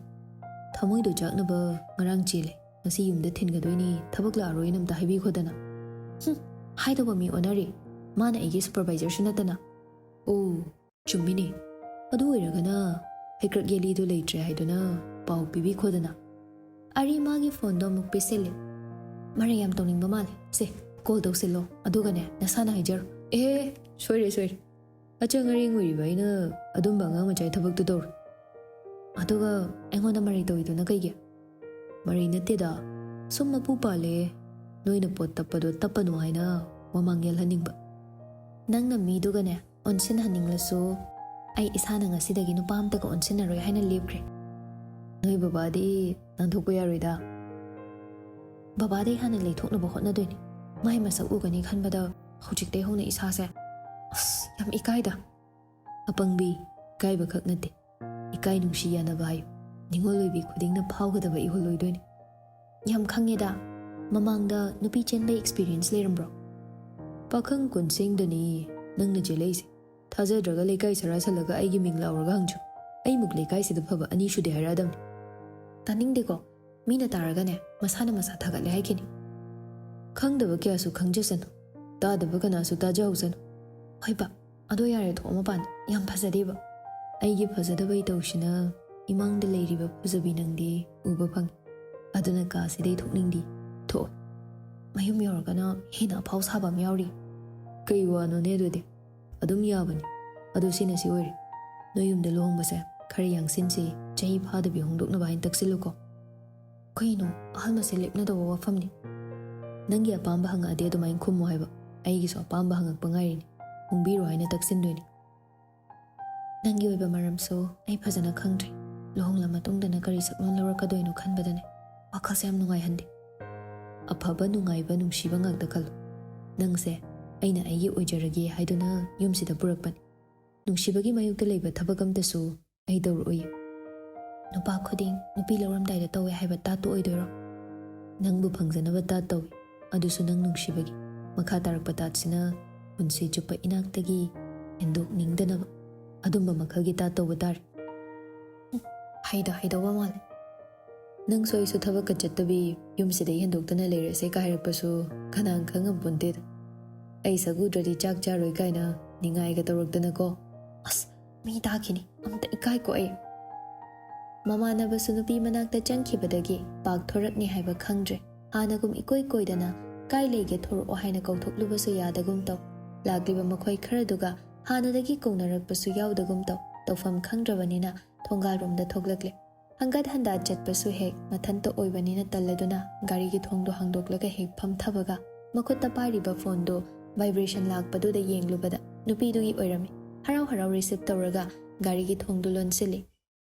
ꯊꯃꯣꯏꯗꯣ ꯆꯥꯛꯅꯕ ꯉꯔꯥꯡ ꯆꯦꯜꯂꯦ꯫ ꯉꯁꯤ ꯌꯨꯝꯗ ꯊꯤꯟꯒꯗꯣꯏꯅꯤ, ꯊꯕꯛ ꯂꯥꯛꯑꯔꯣꯏꯅ ꯑꯝꯇ ꯍꯥꯏꯕꯤꯈꯣꯗꯅ꯫" "ꯍꯨꯝ, ꯍꯥꯏꯗꯧꯕ ꯃꯤ ꯑꯣꯟꯅꯔꯦ꯫ ꯃꯥꯅ ꯑꯩꯒꯤ ꯁꯨꯄꯔꯚꯥꯏꯖꯔꯁꯨ ꯅꯠꯇꯅ꯫" "ꯑꯣ, ꯆꯨꯝꯃꯤꯅꯦ꯫ ꯑꯗꯨ ꯑꯣꯏꯔꯒꯅ ꯍꯩꯀ꯭ꯔꯛ ꯌꯦꯂꯤꯗꯨ ꯂꯩꯇ꯭ꯔꯦ ꯍꯥꯏꯗꯨꯅ ꯄꯥꯎ ꯄꯤꯕꯤꯈꯣꯗꯅ꯫" ꯑꯔꯤ ꯃꯥꯒꯤ ꯐꯣꯟꯗꯣ ꯑꯃꯨꯛ ꯄꯤꯁꯤꯜꯂꯦ꯫ "ꯃꯔꯩ ꯌꯥꯝ ꯇꯧꯅꯤꯡꯕ ꯃꯥꯜꯂꯦ꯫ ꯁꯦ, ꯀꯣꯜ ꯇꯧꯁꯤꯜꯂꯣ, ꯑꯗꯨꯒꯅꯦ ꯅꯁꯥꯅ ꯍꯥꯏꯖꯔꯣ꯫" "ꯑꯦ, ꯁꯣꯏꯔꯦ, ꯁꯣꯏꯔꯦ꯫ ꯑꯆꯪ ꯑꯔꯦꯡ ꯑꯣꯏꯔꯤꯕ ꯑꯩꯅ ꯑꯗꯨꯝꯕ ꯑꯉꯥꯡ ꯃꯆꯥꯒꯤ ꯊꯕꯛꯇꯨ ꯇꯧꯔꯣꯏ꯫ ꯑꯗꯨꯒ ꯑꯩꯉꯣꯟꯗ ꯃꯔꯩ ꯇꯧꯔꯤꯗꯨꯅ ꯀꯩꯒꯤ?" "ꯃꯔꯩ ꯅꯠꯇꯦꯗ, ꯁꯨꯝ ꯃꯄꯨ ꯄꯥꯜꯂꯦ, ꯅꯣꯏꯅ ꯄꯣꯠ ꯇꯞꯄꯗꯣ ꯇꯞꯄꯅꯨ ꯍꯥꯏꯅ ꯃꯃꯥꯡ ꯌꯦꯜꯍꯟꯅꯤꯡꯕ꯫" "ꯅꯪꯅ ꯃꯤꯗꯨꯒꯅꯦ ꯑꯣꯟꯁꯤꯟꯍꯟꯅꯤꯡꯂꯁꯨ, ꯑꯩ ꯏꯁꯥꯅ ꯉꯁꯤꯗꯒꯤ ꯅꯨꯄꯥ ꯑꯝꯇꯒ ꯑꯣꯟꯁꯤꯟꯅꯔꯣꯏ ꯍꯥꯏꯅ ꯂꯦꯞꯈ꯭ꯔꯦ꯫" "ꯅꯣꯏ ꯕꯕꯥꯗꯤ ꯅꯥꯟꯊꯣꯛꯄ ꯌꯥꯔꯣꯏꯗ꯫" "ꯕꯕꯥꯗꯩ ꯍꯥꯟꯅ ꯂꯩꯊꯣꯛꯅꯕ ꯍꯣꯠꯅꯗꯣꯏꯅꯤ꯫ ꯃꯥꯏ ꯃꯁꯛ ꯎꯒꯅꯤ ꯈꯟꯕꯗ ꯍꯧꯖꯤꯛꯇꯩ ꯍꯧꯅ ꯏꯁꯥꯁꯦ ꯑꯁ ꯌꯥꯝ ꯏꯀꯥꯏꯗ꯫" "ꯑꯄꯪꯕꯤ, ꯏꯀꯥꯏꯕ ꯈꯛ ꯅꯠꯇꯦ, ꯏꯀꯥꯏ ꯅꯨꯡꯁꯤ ꯌꯥꯅꯕ ꯍꯥꯏꯌꯨ꯫ ꯅꯤꯉꯣꯜ ꯑꯣꯏꯕꯤ ꯈꯨꯗꯤꯡꯅ ꯐꯥꯎꯒꯗꯕ ꯏꯍꯨꯜ ꯑꯣꯏꯗꯣꯏꯅꯤ꯫" "ꯌꯥꯝ ꯈꯪꯉꯦꯗ, ꯃꯃꯥꯡꯗ ꯅꯨꯄꯤ ꯆꯦꯟꯕ ꯑꯦꯛꯁꯄꯤꯔꯤꯌꯦꯟꯁ ꯂꯩꯔꯝꯕ꯭ꯔꯣ?" "ꯄꯥꯈꯪ ꯀꯨꯟꯁꯦꯡꯗꯅꯤ ꯅꯪꯅ ꯆꯦꯜꯂꯛꯏꯁꯦ꯫ ꯊꯥꯖꯗ꯭ꯔꯒ ꯂꯩꯀꯥꯏ ꯁꯔꯥ ꯁꯜꯂꯒ ꯑꯩꯒꯤ ꯃꯤꯡ ꯂꯥꯎꯔꯒ ꯍꯪꯖꯧ꯫ ꯑꯩꯃꯨꯛ ꯂꯩꯀꯥꯏꯁꯤꯗ ꯐꯕ ꯑꯅꯤ ꯁꯨꯗꯦ ꯍꯥꯏꯔꯛꯑꯗꯝꯅꯤ꯫" "ꯇꯥꯅꯤꯡꯗꯦꯀꯣ, ꯃꯤꯅ ꯇꯥꯔꯒꯅꯦ ꯃꯁꯥꯅ ꯃꯁꯥ ꯊꯥꯒꯠꯂꯦ ꯍꯥꯏꯈꯤꯅꯤ꯫" "ꯈꯪꯗꯕ ꯀꯌꯥꯁꯨ ꯈꯪꯖꯁꯅꯨ, ꯇꯥꯗꯕ ꯀꯅꯥꯁꯨ ꯇꯥꯖꯍꯧꯁꯅꯨ꯫" "ꯍꯣꯏꯕ, ꯑꯗꯣ ꯌꯥꯔꯦ, ꯊꯣꯛꯑꯣ ꯃꯄꯥꯟꯗ, ꯌꯥꯝ ꯐꯖꯗꯦꯕ꯫" "ꯑꯩꯒꯤ ꯐꯖꯗꯕ ꯏꯇꯧꯁꯤꯅ ꯏꯃꯥꯡꯗ ꯂꯩꯔꯤꯕ ꯐꯖꯕꯤ ꯅꯪꯗꯤ ꯎꯕ ꯐꯪꯉꯤ꯫ ꯑꯗꯨꯅ ꯀꯥꯁꯤꯗꯩ ꯊꯣꯛꯅꯤꯡꯗꯤ, ꯊꯣꯛꯑꯣ꯫ ꯃꯌꯨꯝ ꯌꯧꯔꯒꯅ ꯍꯦꯟꯅ ꯑꯐꯥꯎ ꯁꯥꯕ ꯑꯃ ꯌꯥꯎꯔꯤ꯫ "ꯀꯩ ꯋꯥꯅꯣꯅꯦ ꯑꯗꯨꯗꯤ? ꯑꯗꯨꯝ ꯌꯥꯕꯅꯤ꯫ ꯑꯗꯨ ꯁꯤꯅ ꯁꯤ ꯑꯣꯏꯔꯦ, ꯅꯣꯏ ꯌꯨꯝꯗ ꯂꯨꯍꯣꯡꯕꯁꯦ ꯈꯔ ꯌꯥꯡꯁꯤꯟꯁꯤ, ꯆꯍꯤ ꯐꯥꯗꯕꯤ ꯍꯣꯡꯗꯣꯛꯅꯕ ꯍꯥꯏꯅ ꯇꯛꯁꯤꯜꯂꯨꯀꯣ"꯫ "ꯀꯩꯅꯣ, ꯑꯍꯜ ꯃꯁꯦꯜ ꯂꯦꯞꯅꯗꯧꯕ ꯋꯥꯐꯝꯅꯤ꯫ ꯅꯪꯒꯤ ꯑꯄꯥꯝꯕ ꯍꯪꯉꯛꯑꯗꯤ ꯑꯗꯨꯃꯥꯏꯅ ꯈꯨꯝꯃꯣ ꯍꯥꯏꯕ꯫ ꯑꯩꯒꯤꯁꯨ ꯑꯄꯥꯝꯕ ꯍꯪꯉꯛꯄ ꯉꯥꯏꯔꯤꯅꯤ꯫ ꯍꯣꯡꯕꯤꯔꯣ ꯍꯥꯏꯅ ꯇꯛꯁꯤꯟꯗꯣꯏꯅꯤ"꯫ "ꯅꯪꯒꯤ ꯑꯣꯏꯕ ꯃꯔꯝꯁꯨ ꯑꯩ ꯐꯖꯅ ꯈꯪꯗ꯭ꯔꯤ꯫ ꯂꯨꯍꯣꯡꯂ ꯃꯇꯨꯡꯗꯅ ꯀꯔꯤ ꯁꯛꯂꯣꯟ ꯂꯧꯔꯛꯀꯗꯣꯏꯅꯣ ꯈꯟꯕꯗꯅꯦ ꯋꯥꯈꯜꯁꯦ ꯌꯥꯝ ꯅꯨꯡꯉꯥꯏꯍꯟꯗꯦ"꯫ "ꯑꯐꯕ ꯅꯨꯡꯉꯥꯏꯕ ꯅꯨꯡꯁꯤꯕ ꯉꯥꯛꯇ ꯈꯜꯂꯨ꯫ ꯅꯪꯁꯦ ꯑꯩꯅ ꯑꯩꯒꯤ ꯑꯣꯏꯖꯔꯒꯦ ꯍꯥꯏꯗꯨꯅ ꯌꯨꯝꯁꯤꯗ ꯄꯨꯔꯛꯄꯅꯤ꯫ ꯅꯨꯡꯁꯤꯕꯒꯤ ꯃꯥꯌꯣꯛꯇ ꯂꯩꯕ ꯊꯕꯛ ꯑꯝꯇꯁꯨ ꯑꯩ ꯇꯧꯔꯛꯑꯣꯏ"꯫ "ꯅꯨꯄꯥ ꯈꯨꯗꯤꯡ ꯅꯨꯄꯤ ꯂꯧꯔꯝꯗꯥꯏꯗ ꯇꯧꯋꯦ ꯍꯥꯏꯕ ꯇꯥꯠꯇꯨ ꯑꯣꯏꯗꯣꯏꯔꯣ?" "ꯅꯪꯕꯨ ꯐꯪꯖꯅꯕ ꯇꯥꯠ ꯇꯧꯏ, ꯑꯗꯨꯁꯨ ꯅꯪ ꯅꯨꯡꯁꯤꯕꯒꯤ꯫ ꯃꯈꯥ ꯇꯥꯔꯛꯄ ꯇꯥꯠꯁꯤꯅ ꯄꯨꯟꯁꯤ ꯆꯨꯞꯄ ꯏꯅꯥꯛꯇꯒꯤ ꯍꯦꯟꯗꯣꯛꯅꯤꯡꯗꯅꯕ ꯑꯗꯨꯝꯕ ꯃꯈꯜꯒꯤ ꯇꯥꯠ ꯇꯧꯕ ꯇꯥꯔꯦ"꯫ ꯍꯩꯗ ꯍꯩꯗꯧꯕ ꯃꯥꯜꯂꯦ꯫ "ꯅꯪꯁꯨ ꯑꯩꯁꯨ ꯊꯕꯛꯀ ꯆꯠꯇꯕꯤ ꯌꯨꯝꯁꯤꯗꯩ ꯍꯦꯟꯗꯣꯛꯇꯅ ꯂꯩꯔꯁꯦ" ꯀꯥꯏ ꯍꯥꯏꯔꯛꯄꯁꯨ ꯀꯅꯥꯅ ꯈꯪꯉꯝꯄꯣꯟꯇꯦꯗ꯫ "ꯑꯩ ꯁꯛ ꯎꯗ꯭ꯔꯗꯤ ꯆꯥꯛ ꯆꯥꯔꯣꯏ" ꯀꯥꯏꯅ ꯅꯤꯡꯉꯥꯏꯒ ꯇꯧꯔꯛꯇꯅꯀꯣ꯫ ꯑꯁ, ꯃꯤ ꯇꯥꯈꯤꯅꯤ꯫ ꯑꯝꯇ ꯏꯀꯥꯏꯀꯣ ꯑꯩ꯫ ꯃꯃꯥꯟꯅꯕꯁꯨ ꯅꯨꯄꯤ ꯃꯅꯥꯛꯇ ꯆꯪꯈꯤꯕꯗꯒꯤ ꯄꯥꯛ ꯊꯣꯔꯛꯅꯤ ꯍꯥꯏꯕ ꯈꯪꯗ꯭ꯔꯦ꯫ ꯍꯥꯟꯅꯒꯨꯝ ꯏꯀꯣꯏ ꯀꯣꯏꯗꯅ "ꯀꯥꯏ ꯂꯩꯒꯦ, ꯊꯣꯔꯛꯑꯣ" ꯍꯥꯏꯅ ꯀꯧꯊꯣꯛꯂꯨꯕꯁꯨ ꯌꯥꯗꯒꯨꯝ ꯇꯧ꯫ ꯂꯥꯛꯂꯤꯕ ꯃꯈꯣꯏ ꯈꯔꯗꯨꯒ ꯍꯥꯟꯅꯗꯒꯤ ꯀꯧꯅꯔꯛꯄꯁꯨ ꯌꯥꯎꯗꯒꯨꯝ ꯇꯧ꯫ ꯇꯧꯐꯝ ꯈꯪꯗ꯭ꯔꯕꯅꯤꯅ ꯊꯣꯡꯒꯥꯜꯔꯣꯝꯗ ꯊꯣꯛꯂꯛꯂꯦ꯫ ꯍꯪꯒꯠ ꯍꯟꯗ ꯆꯠꯄꯁꯨ ꯍꯦꯛ ꯃꯊꯟꯇ ꯑꯣꯏꯕꯅꯤꯅ ꯇꯜꯂꯗꯨꯅ ꯒꯥꯔꯤꯒꯤ ꯊꯣꯡꯗꯣ ꯍꯥꯡꯗꯣꯛꯂꯒ ꯍꯦꯛ ꯐꯝꯊꯕꯒ ꯃꯈꯨꯠꯇ ꯄꯥꯏꯔꯤꯕ ꯐꯣꯟꯗꯣ vibration ꯂꯥꯛꯄꯗꯨꯗ ꯌꯦꯡꯂꯨꯕꯗ ꯅꯨꯄꯤꯗꯨꯒꯤ ꯑꯣꯏꯔꯝꯃꯤ꯫ ꯍꯔꯥꯎ ꯍꯔꯥꯎ receive ꯇꯧꯔꯒ ꯒꯥꯔꯤꯒꯤ ꯊꯣꯡꯗꯣ ꯂꯣꯟꯁꯤꯜꯂꯤ꯫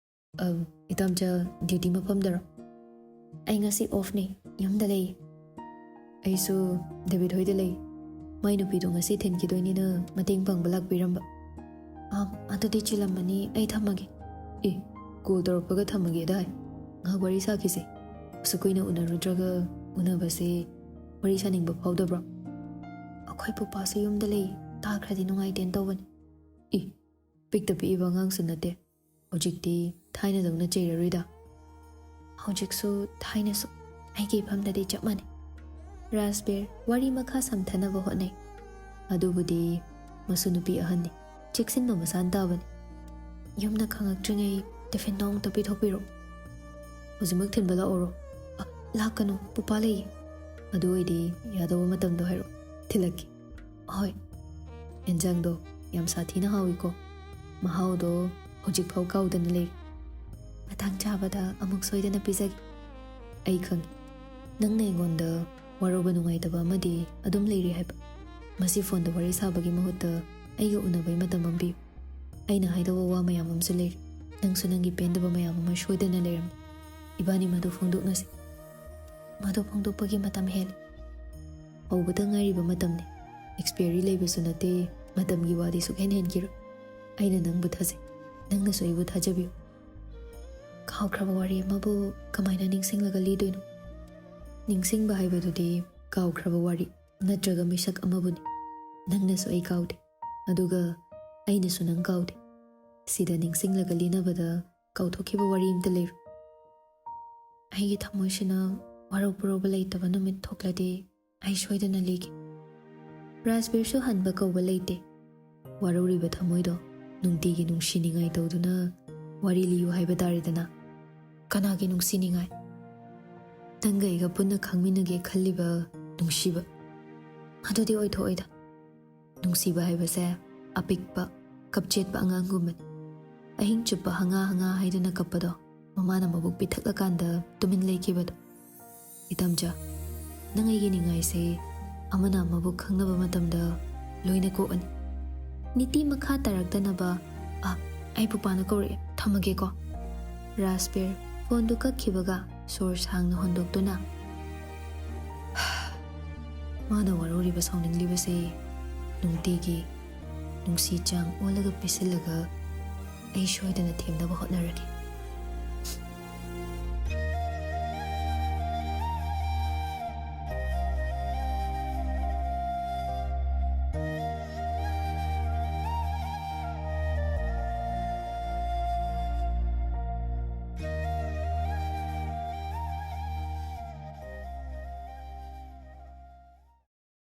"ꯑꯝ, ꯏꯇꯥꯝꯆꯥ duty ꯃꯐꯝꯗꯔꯣ?" "ꯑꯩ ꯉꯁꯤ offꯅꯦ, ꯌꯨꯝꯗ ꯂꯩ"꯫ "ꯑꯩꯁꯨ ꯗꯦꯕꯤꯠ ꯍꯣꯏꯗ ꯂꯩ꯫ ꯃꯥꯏ ꯅꯨꯄꯤꯗꯣ ꯉꯁꯤ ꯊꯤꯟꯈꯤꯗꯣꯏꯅꯤꯅ ꯃꯇꯦꯡ ꯄꯥꯡꯕ ꯂꯥꯛꯄꯤꯔꯝꯕ"꯫ "ꯑꯥ, ꯑꯗꯨꯗꯤ ꯆꯤꯜꯂꯝꯃꯅꯤ, ꯑꯩ ꯊꯝꯃꯒꯦ"꯫ "ꯑꯦ, call ꯇꯧꯔꯛꯄꯒ ꯊꯝꯃꯒꯦ ꯗꯥꯏ? ꯉꯥꯏꯍꯥꯛ ꯋꯥꯔꯤ ꯁꯥꯈꯤꯁꯦ꯫ ꯑꯁꯨꯛ ꯀꯨꯏꯅ ꯎꯅꯔꯨꯗ꯭ꯔꯒ ꯎꯅꯕꯁꯦ ꯋꯥꯔꯤ ꯁꯥꯅꯤꯡꯕ ꯐꯥꯎꯗꯕ꯭ꯔꯣ?" "ꯑꯩꯈꯣꯏ ꯄꯨꯄꯥꯁꯨ ꯌꯨꯝꯗ ꯂꯩ, ꯇꯥꯈ꯭ꯔꯗꯤ ꯅꯨꯡꯉꯥꯏꯇꯦꯅ ꯇꯧꯕꯅꯤ"꯫ "ꯏ, ꯄꯤꯛꯇ ꯄꯤꯛꯏꯕ ꯑꯉꯥꯡꯁꯨ ꯅꯠꯇꯦ꯫ ꯍꯧꯖꯤꯛꯇꯤ ꯊꯥꯏꯅꯗꯧꯅ ꯆꯩꯔꯔꯣꯏꯗ"꯫ "ꯍꯧꯖꯤꯛꯁꯨ ꯊꯥꯏꯅꯁꯨ ꯑꯩꯒꯤ ꯏꯐꯝꯗꯗꯤ ꯆꯞ ꯃꯥꯟꯅꯩ"꯫ ꯔꯥꯖꯕꯤꯔ ꯋꯥꯔꯤ ꯃꯈꯥ ꯁꯝꯊꯅꯕ ꯍꯣꯠꯅꯩ꯫ "ꯑꯗꯨꯕꯨꯗꯤ ꯃꯁꯨ ꯅꯨꯄꯤ ꯑꯍꯟꯅꯤ, ꯆꯦꯛꯁꯤꯟꯕ ꯃꯁꯥꯟ ꯇꯥꯕꯅꯤ"꯫ "ꯌꯨꯝꯗ ꯈꯪꯉꯛꯇ꯭ꯔꯤꯉꯩ ꯇꯤꯐꯤꯟꯗꯣ ꯑꯃꯨꯛꯇ ꯄꯤꯊꯣꯛꯄꯤꯔꯣ"꯫ "ꯍꯧꯖꯤꯛꯃꯛ ꯊꯤꯟꯕ ꯂꯥꯛꯑꯣꯔꯣ?" "ꯑ, ꯂꯥꯛꯀꯅꯨ, ꯄꯨꯄꯥ ꯂꯩꯌꯦ"꯫ ꯑꯗꯨ ꯑꯣꯏꯗꯤ ꯌꯥꯗꯧꯕ ꯃꯇꯝꯗꯣ ꯍꯥꯏꯔꯛꯑꯣ, ꯊꯤꯜꯂꯛꯀꯦ꯫ ꯍꯣꯏ, ꯑꯦꯟꯖꯥꯡꯗꯣ ꯌꯥꯝ ꯁꯥꯊꯤꯅ ꯍꯥꯎꯏꯀꯣ꯫ ꯃꯍꯥꯎꯗꯣ ꯍꯧꯖꯤꯛꯐꯥꯎ ꯀꯥꯎꯗꯅ ꯂꯩꯔꯤ꯫ ꯃꯇꯥꯡ ꯆꯥꯕꯗ ꯑꯃꯨꯛ ꯁꯣꯏꯗꯅ ꯄꯤꯖꯒꯦ꯫ ꯑꯩ ꯈꯪꯉꯤ, ꯅꯪꯅ ꯑꯩꯉꯣꯟꯗ ꯋꯥꯔꯧꯕ ꯅꯨꯡꯉꯥꯏꯇꯕ ꯑꯃꯗꯤ ꯑꯗꯨꯝ ꯂꯩꯔꯤ ꯍꯥꯏꯕ꯫ ꯃꯁꯤ ꯐꯣꯟꯗ ꯋꯥꯔꯤ ꯁꯥꯕꯒꯤ ꯃꯍꯨꯠꯇ ꯑꯩꯒ ꯎꯅꯕꯒꯤ ꯃꯇꯝ ꯑꯃ ꯄꯤꯌꯨ꯫ ꯑꯩꯅ ꯍꯥꯏꯗꯧꯕ ꯋꯥ ꯃꯌꯥꯝ ꯑꯃꯁꯨ ꯂꯩꯔꯤ꯫ ꯅꯪꯁꯨ ꯅꯪꯒꯤ ꯄꯦꯟꯗꯕ ꯃꯌꯥꯝ ꯑꯃ ꯁꯣꯏꯗꯅ ꯂꯩꯔꯝꯃꯤ꯫ ꯏꯕꯥꯅꯤ ꯃꯗꯨ ꯐꯣꯡꯗꯣꯛꯅꯁꯤ꯫ ꯃꯗꯨ ꯐꯣꯡꯗꯣꯛꯄꯒꯤ ꯃꯇꯝ ꯍꯦꯜꯂꯦ꯫ ꯍꯧꯕꯗ ꯉꯥꯏꯔꯤꯕ ꯃꯇꯝꯅꯤ꯫ ꯑꯦꯛꯁꯄꯤꯌꯔꯤ ꯂꯩꯕꯁꯨ ꯅꯠꯇꯦ, ꯃꯇꯝꯒꯤ ꯋꯥꯗꯤ ꯁꯨꯛꯍꯦꯟ ꯍꯦꯟꯈꯤꯔꯣꯏ꯫ ꯑꯩꯅ ꯅꯪꯕꯨ ꯊꯥꯖꯩ, ꯅꯪꯅꯁꯨ ꯑꯩꯕꯨ ꯊꯥꯖꯕꯤꯌꯨ꯫ ꯀꯥꯎꯈ꯭ꯔꯕ ꯋꯥꯔꯤ ꯑꯃꯕꯨ ꯀꯃꯥꯏꯅ ꯅꯤꯡꯁꯤꯡꯂꯒ ꯂꯤꯗꯣꯏꯅꯣ? ꯅꯤꯡꯁꯤꯡꯕ ꯍꯥꯏꯕꯗꯨꯗꯤ ꯀꯥꯎꯈ꯭ꯔꯕ ꯋꯥꯔꯤ ꯅꯠꯇ꯭ꯔꯒ ꯃꯤꯁꯛ ꯑꯃꯕꯨꯅꯤ꯫ ꯅꯪꯅꯁꯨ ꯑꯩ ꯀꯥꯎꯗꯦ, ꯑꯗꯨꯒ ꯑꯩꯅꯁꯨ ꯅꯪ ꯀꯥꯎꯗꯦ꯫ ꯁꯤꯗ ꯅꯤꯡꯁꯤꯡꯂꯒ ꯂꯤꯅꯕꯗ ꯀꯥꯎꯊꯣꯛꯈꯤꯕ ꯋꯥꯔꯤ ꯑꯝꯇ ꯂꯩꯔꯣꯏ꯫ ꯑꯩꯒꯤ ꯊꯃꯣꯏꯁꯤꯅ ꯋꯥꯔꯧ ꯄꯨꯔꯧꯕ ꯂꯩꯇꯕ ꯅꯨꯃꯤꯠ ꯊꯣꯛꯂꯗꯤ ꯑꯩ ꯁꯣꯏꯗꯅ ꯂꯤꯒꯦ꯫ ꯔꯥꯖꯕꯤꯔꯁꯨ ꯍꯟꯕ ꯀꯧꯕ ꯂꯩꯇꯦ꯫ ꯋꯥꯔꯧꯔꯤꯕ ꯊꯃꯣꯏꯗꯣ ꯅꯨꯡꯇꯤꯒꯤ ꯅꯨꯡꯁꯤꯅꯤꯡꯉꯥꯏ ꯇꯧꯗꯨꯅ ꯋꯥꯔꯤ ꯂꯤꯌꯨ ꯍꯥꯏꯕ ꯇꯥꯔꯦꯗꯅ꯫ ꯀꯅꯥꯒꯤ ꯅꯨꯡꯁꯤꯅꯤꯡꯉꯥꯏ? ꯅꯪꯒ ꯑꯩꯒ ꯄꯨꯟꯅ ꯈꯪꯃꯤꯟꯅꯒꯦ ꯈꯜꯂꯤꯕ ꯅꯨꯡꯁꯤꯕ꯫ ꯑꯗꯨꯗꯤ ꯑꯣꯏꯊꯣꯛꯑꯣꯏꯗ꯫ ꯅꯨꯡꯁꯤꯕ ꯍꯥꯏꯕꯁꯦ ꯑꯄꯤꯛꯄ, ꯀꯞꯆꯦꯠꯄ ꯑꯉꯥꯡꯒꯨꯝꯕꯅꯤ꯫ ꯑꯍꯤꯡ ꯆꯨꯞꯄ ꯍꯉꯥ ꯍꯉꯥ ꯍꯥꯏꯗꯨꯅ ꯀꯞꯄꯗꯣ, ꯃꯃꯥꯅ ꯃꯕꯨꯛ ꯄꯤꯊꯛꯂꯀꯥꯟꯗ ꯇꯨꯃꯤꯟ ꯂꯩꯈꯤꯕꯗꯣ꯫ ꯏꯇꯝꯆꯥ, ꯅꯪ ꯑꯩꯒꯤ ꯅꯤꯡꯉꯥꯏꯁꯦ ꯑꯃꯅ ꯑꯃꯕꯨ ꯈꯪꯅꯕ ꯃꯇꯝꯗ ꯂꯣꯏꯅ ꯀꯣꯛꯑꯅꯤ꯫ ꯅꯤꯇꯤ ꯃꯈꯥ ꯇꯥꯔꯛꯇꯅꯕ, ꯑ, ꯑꯩ ꯄꯨꯄꯥꯅ ꯀꯧꯔꯛꯑꯦ, ꯊꯝꯃꯒꯦꯀꯣ꯫ ꯔꯥꯖꯕꯤꯔ ꯐꯣꯟꯗꯨ ꯀꯛꯈꯤꯕꯒ ꯁꯣꯔ ꯁꯥꯡꯅ ꯍꯣꯟꯗꯣꯛꯇꯨꯅ, ꯃꯥꯅ ꯋꯥꯔꯧꯔꯤꯕ ꯁꯥꯎꯅꯤꯡꯂꯤꯕꯁꯦ ꯅꯨꯡꯇꯤꯒꯤ ꯅꯨꯡꯁꯤ ꯆꯥꯡ ꯑꯣꯜꯂꯒ ꯄꯤꯁꯤꯜꯂꯒ ꯑꯩ ꯁꯣꯏꯗꯅ ꯊꯦꯝꯅꯕ ꯍꯣꯠꯅꯔꯒꯦ꯫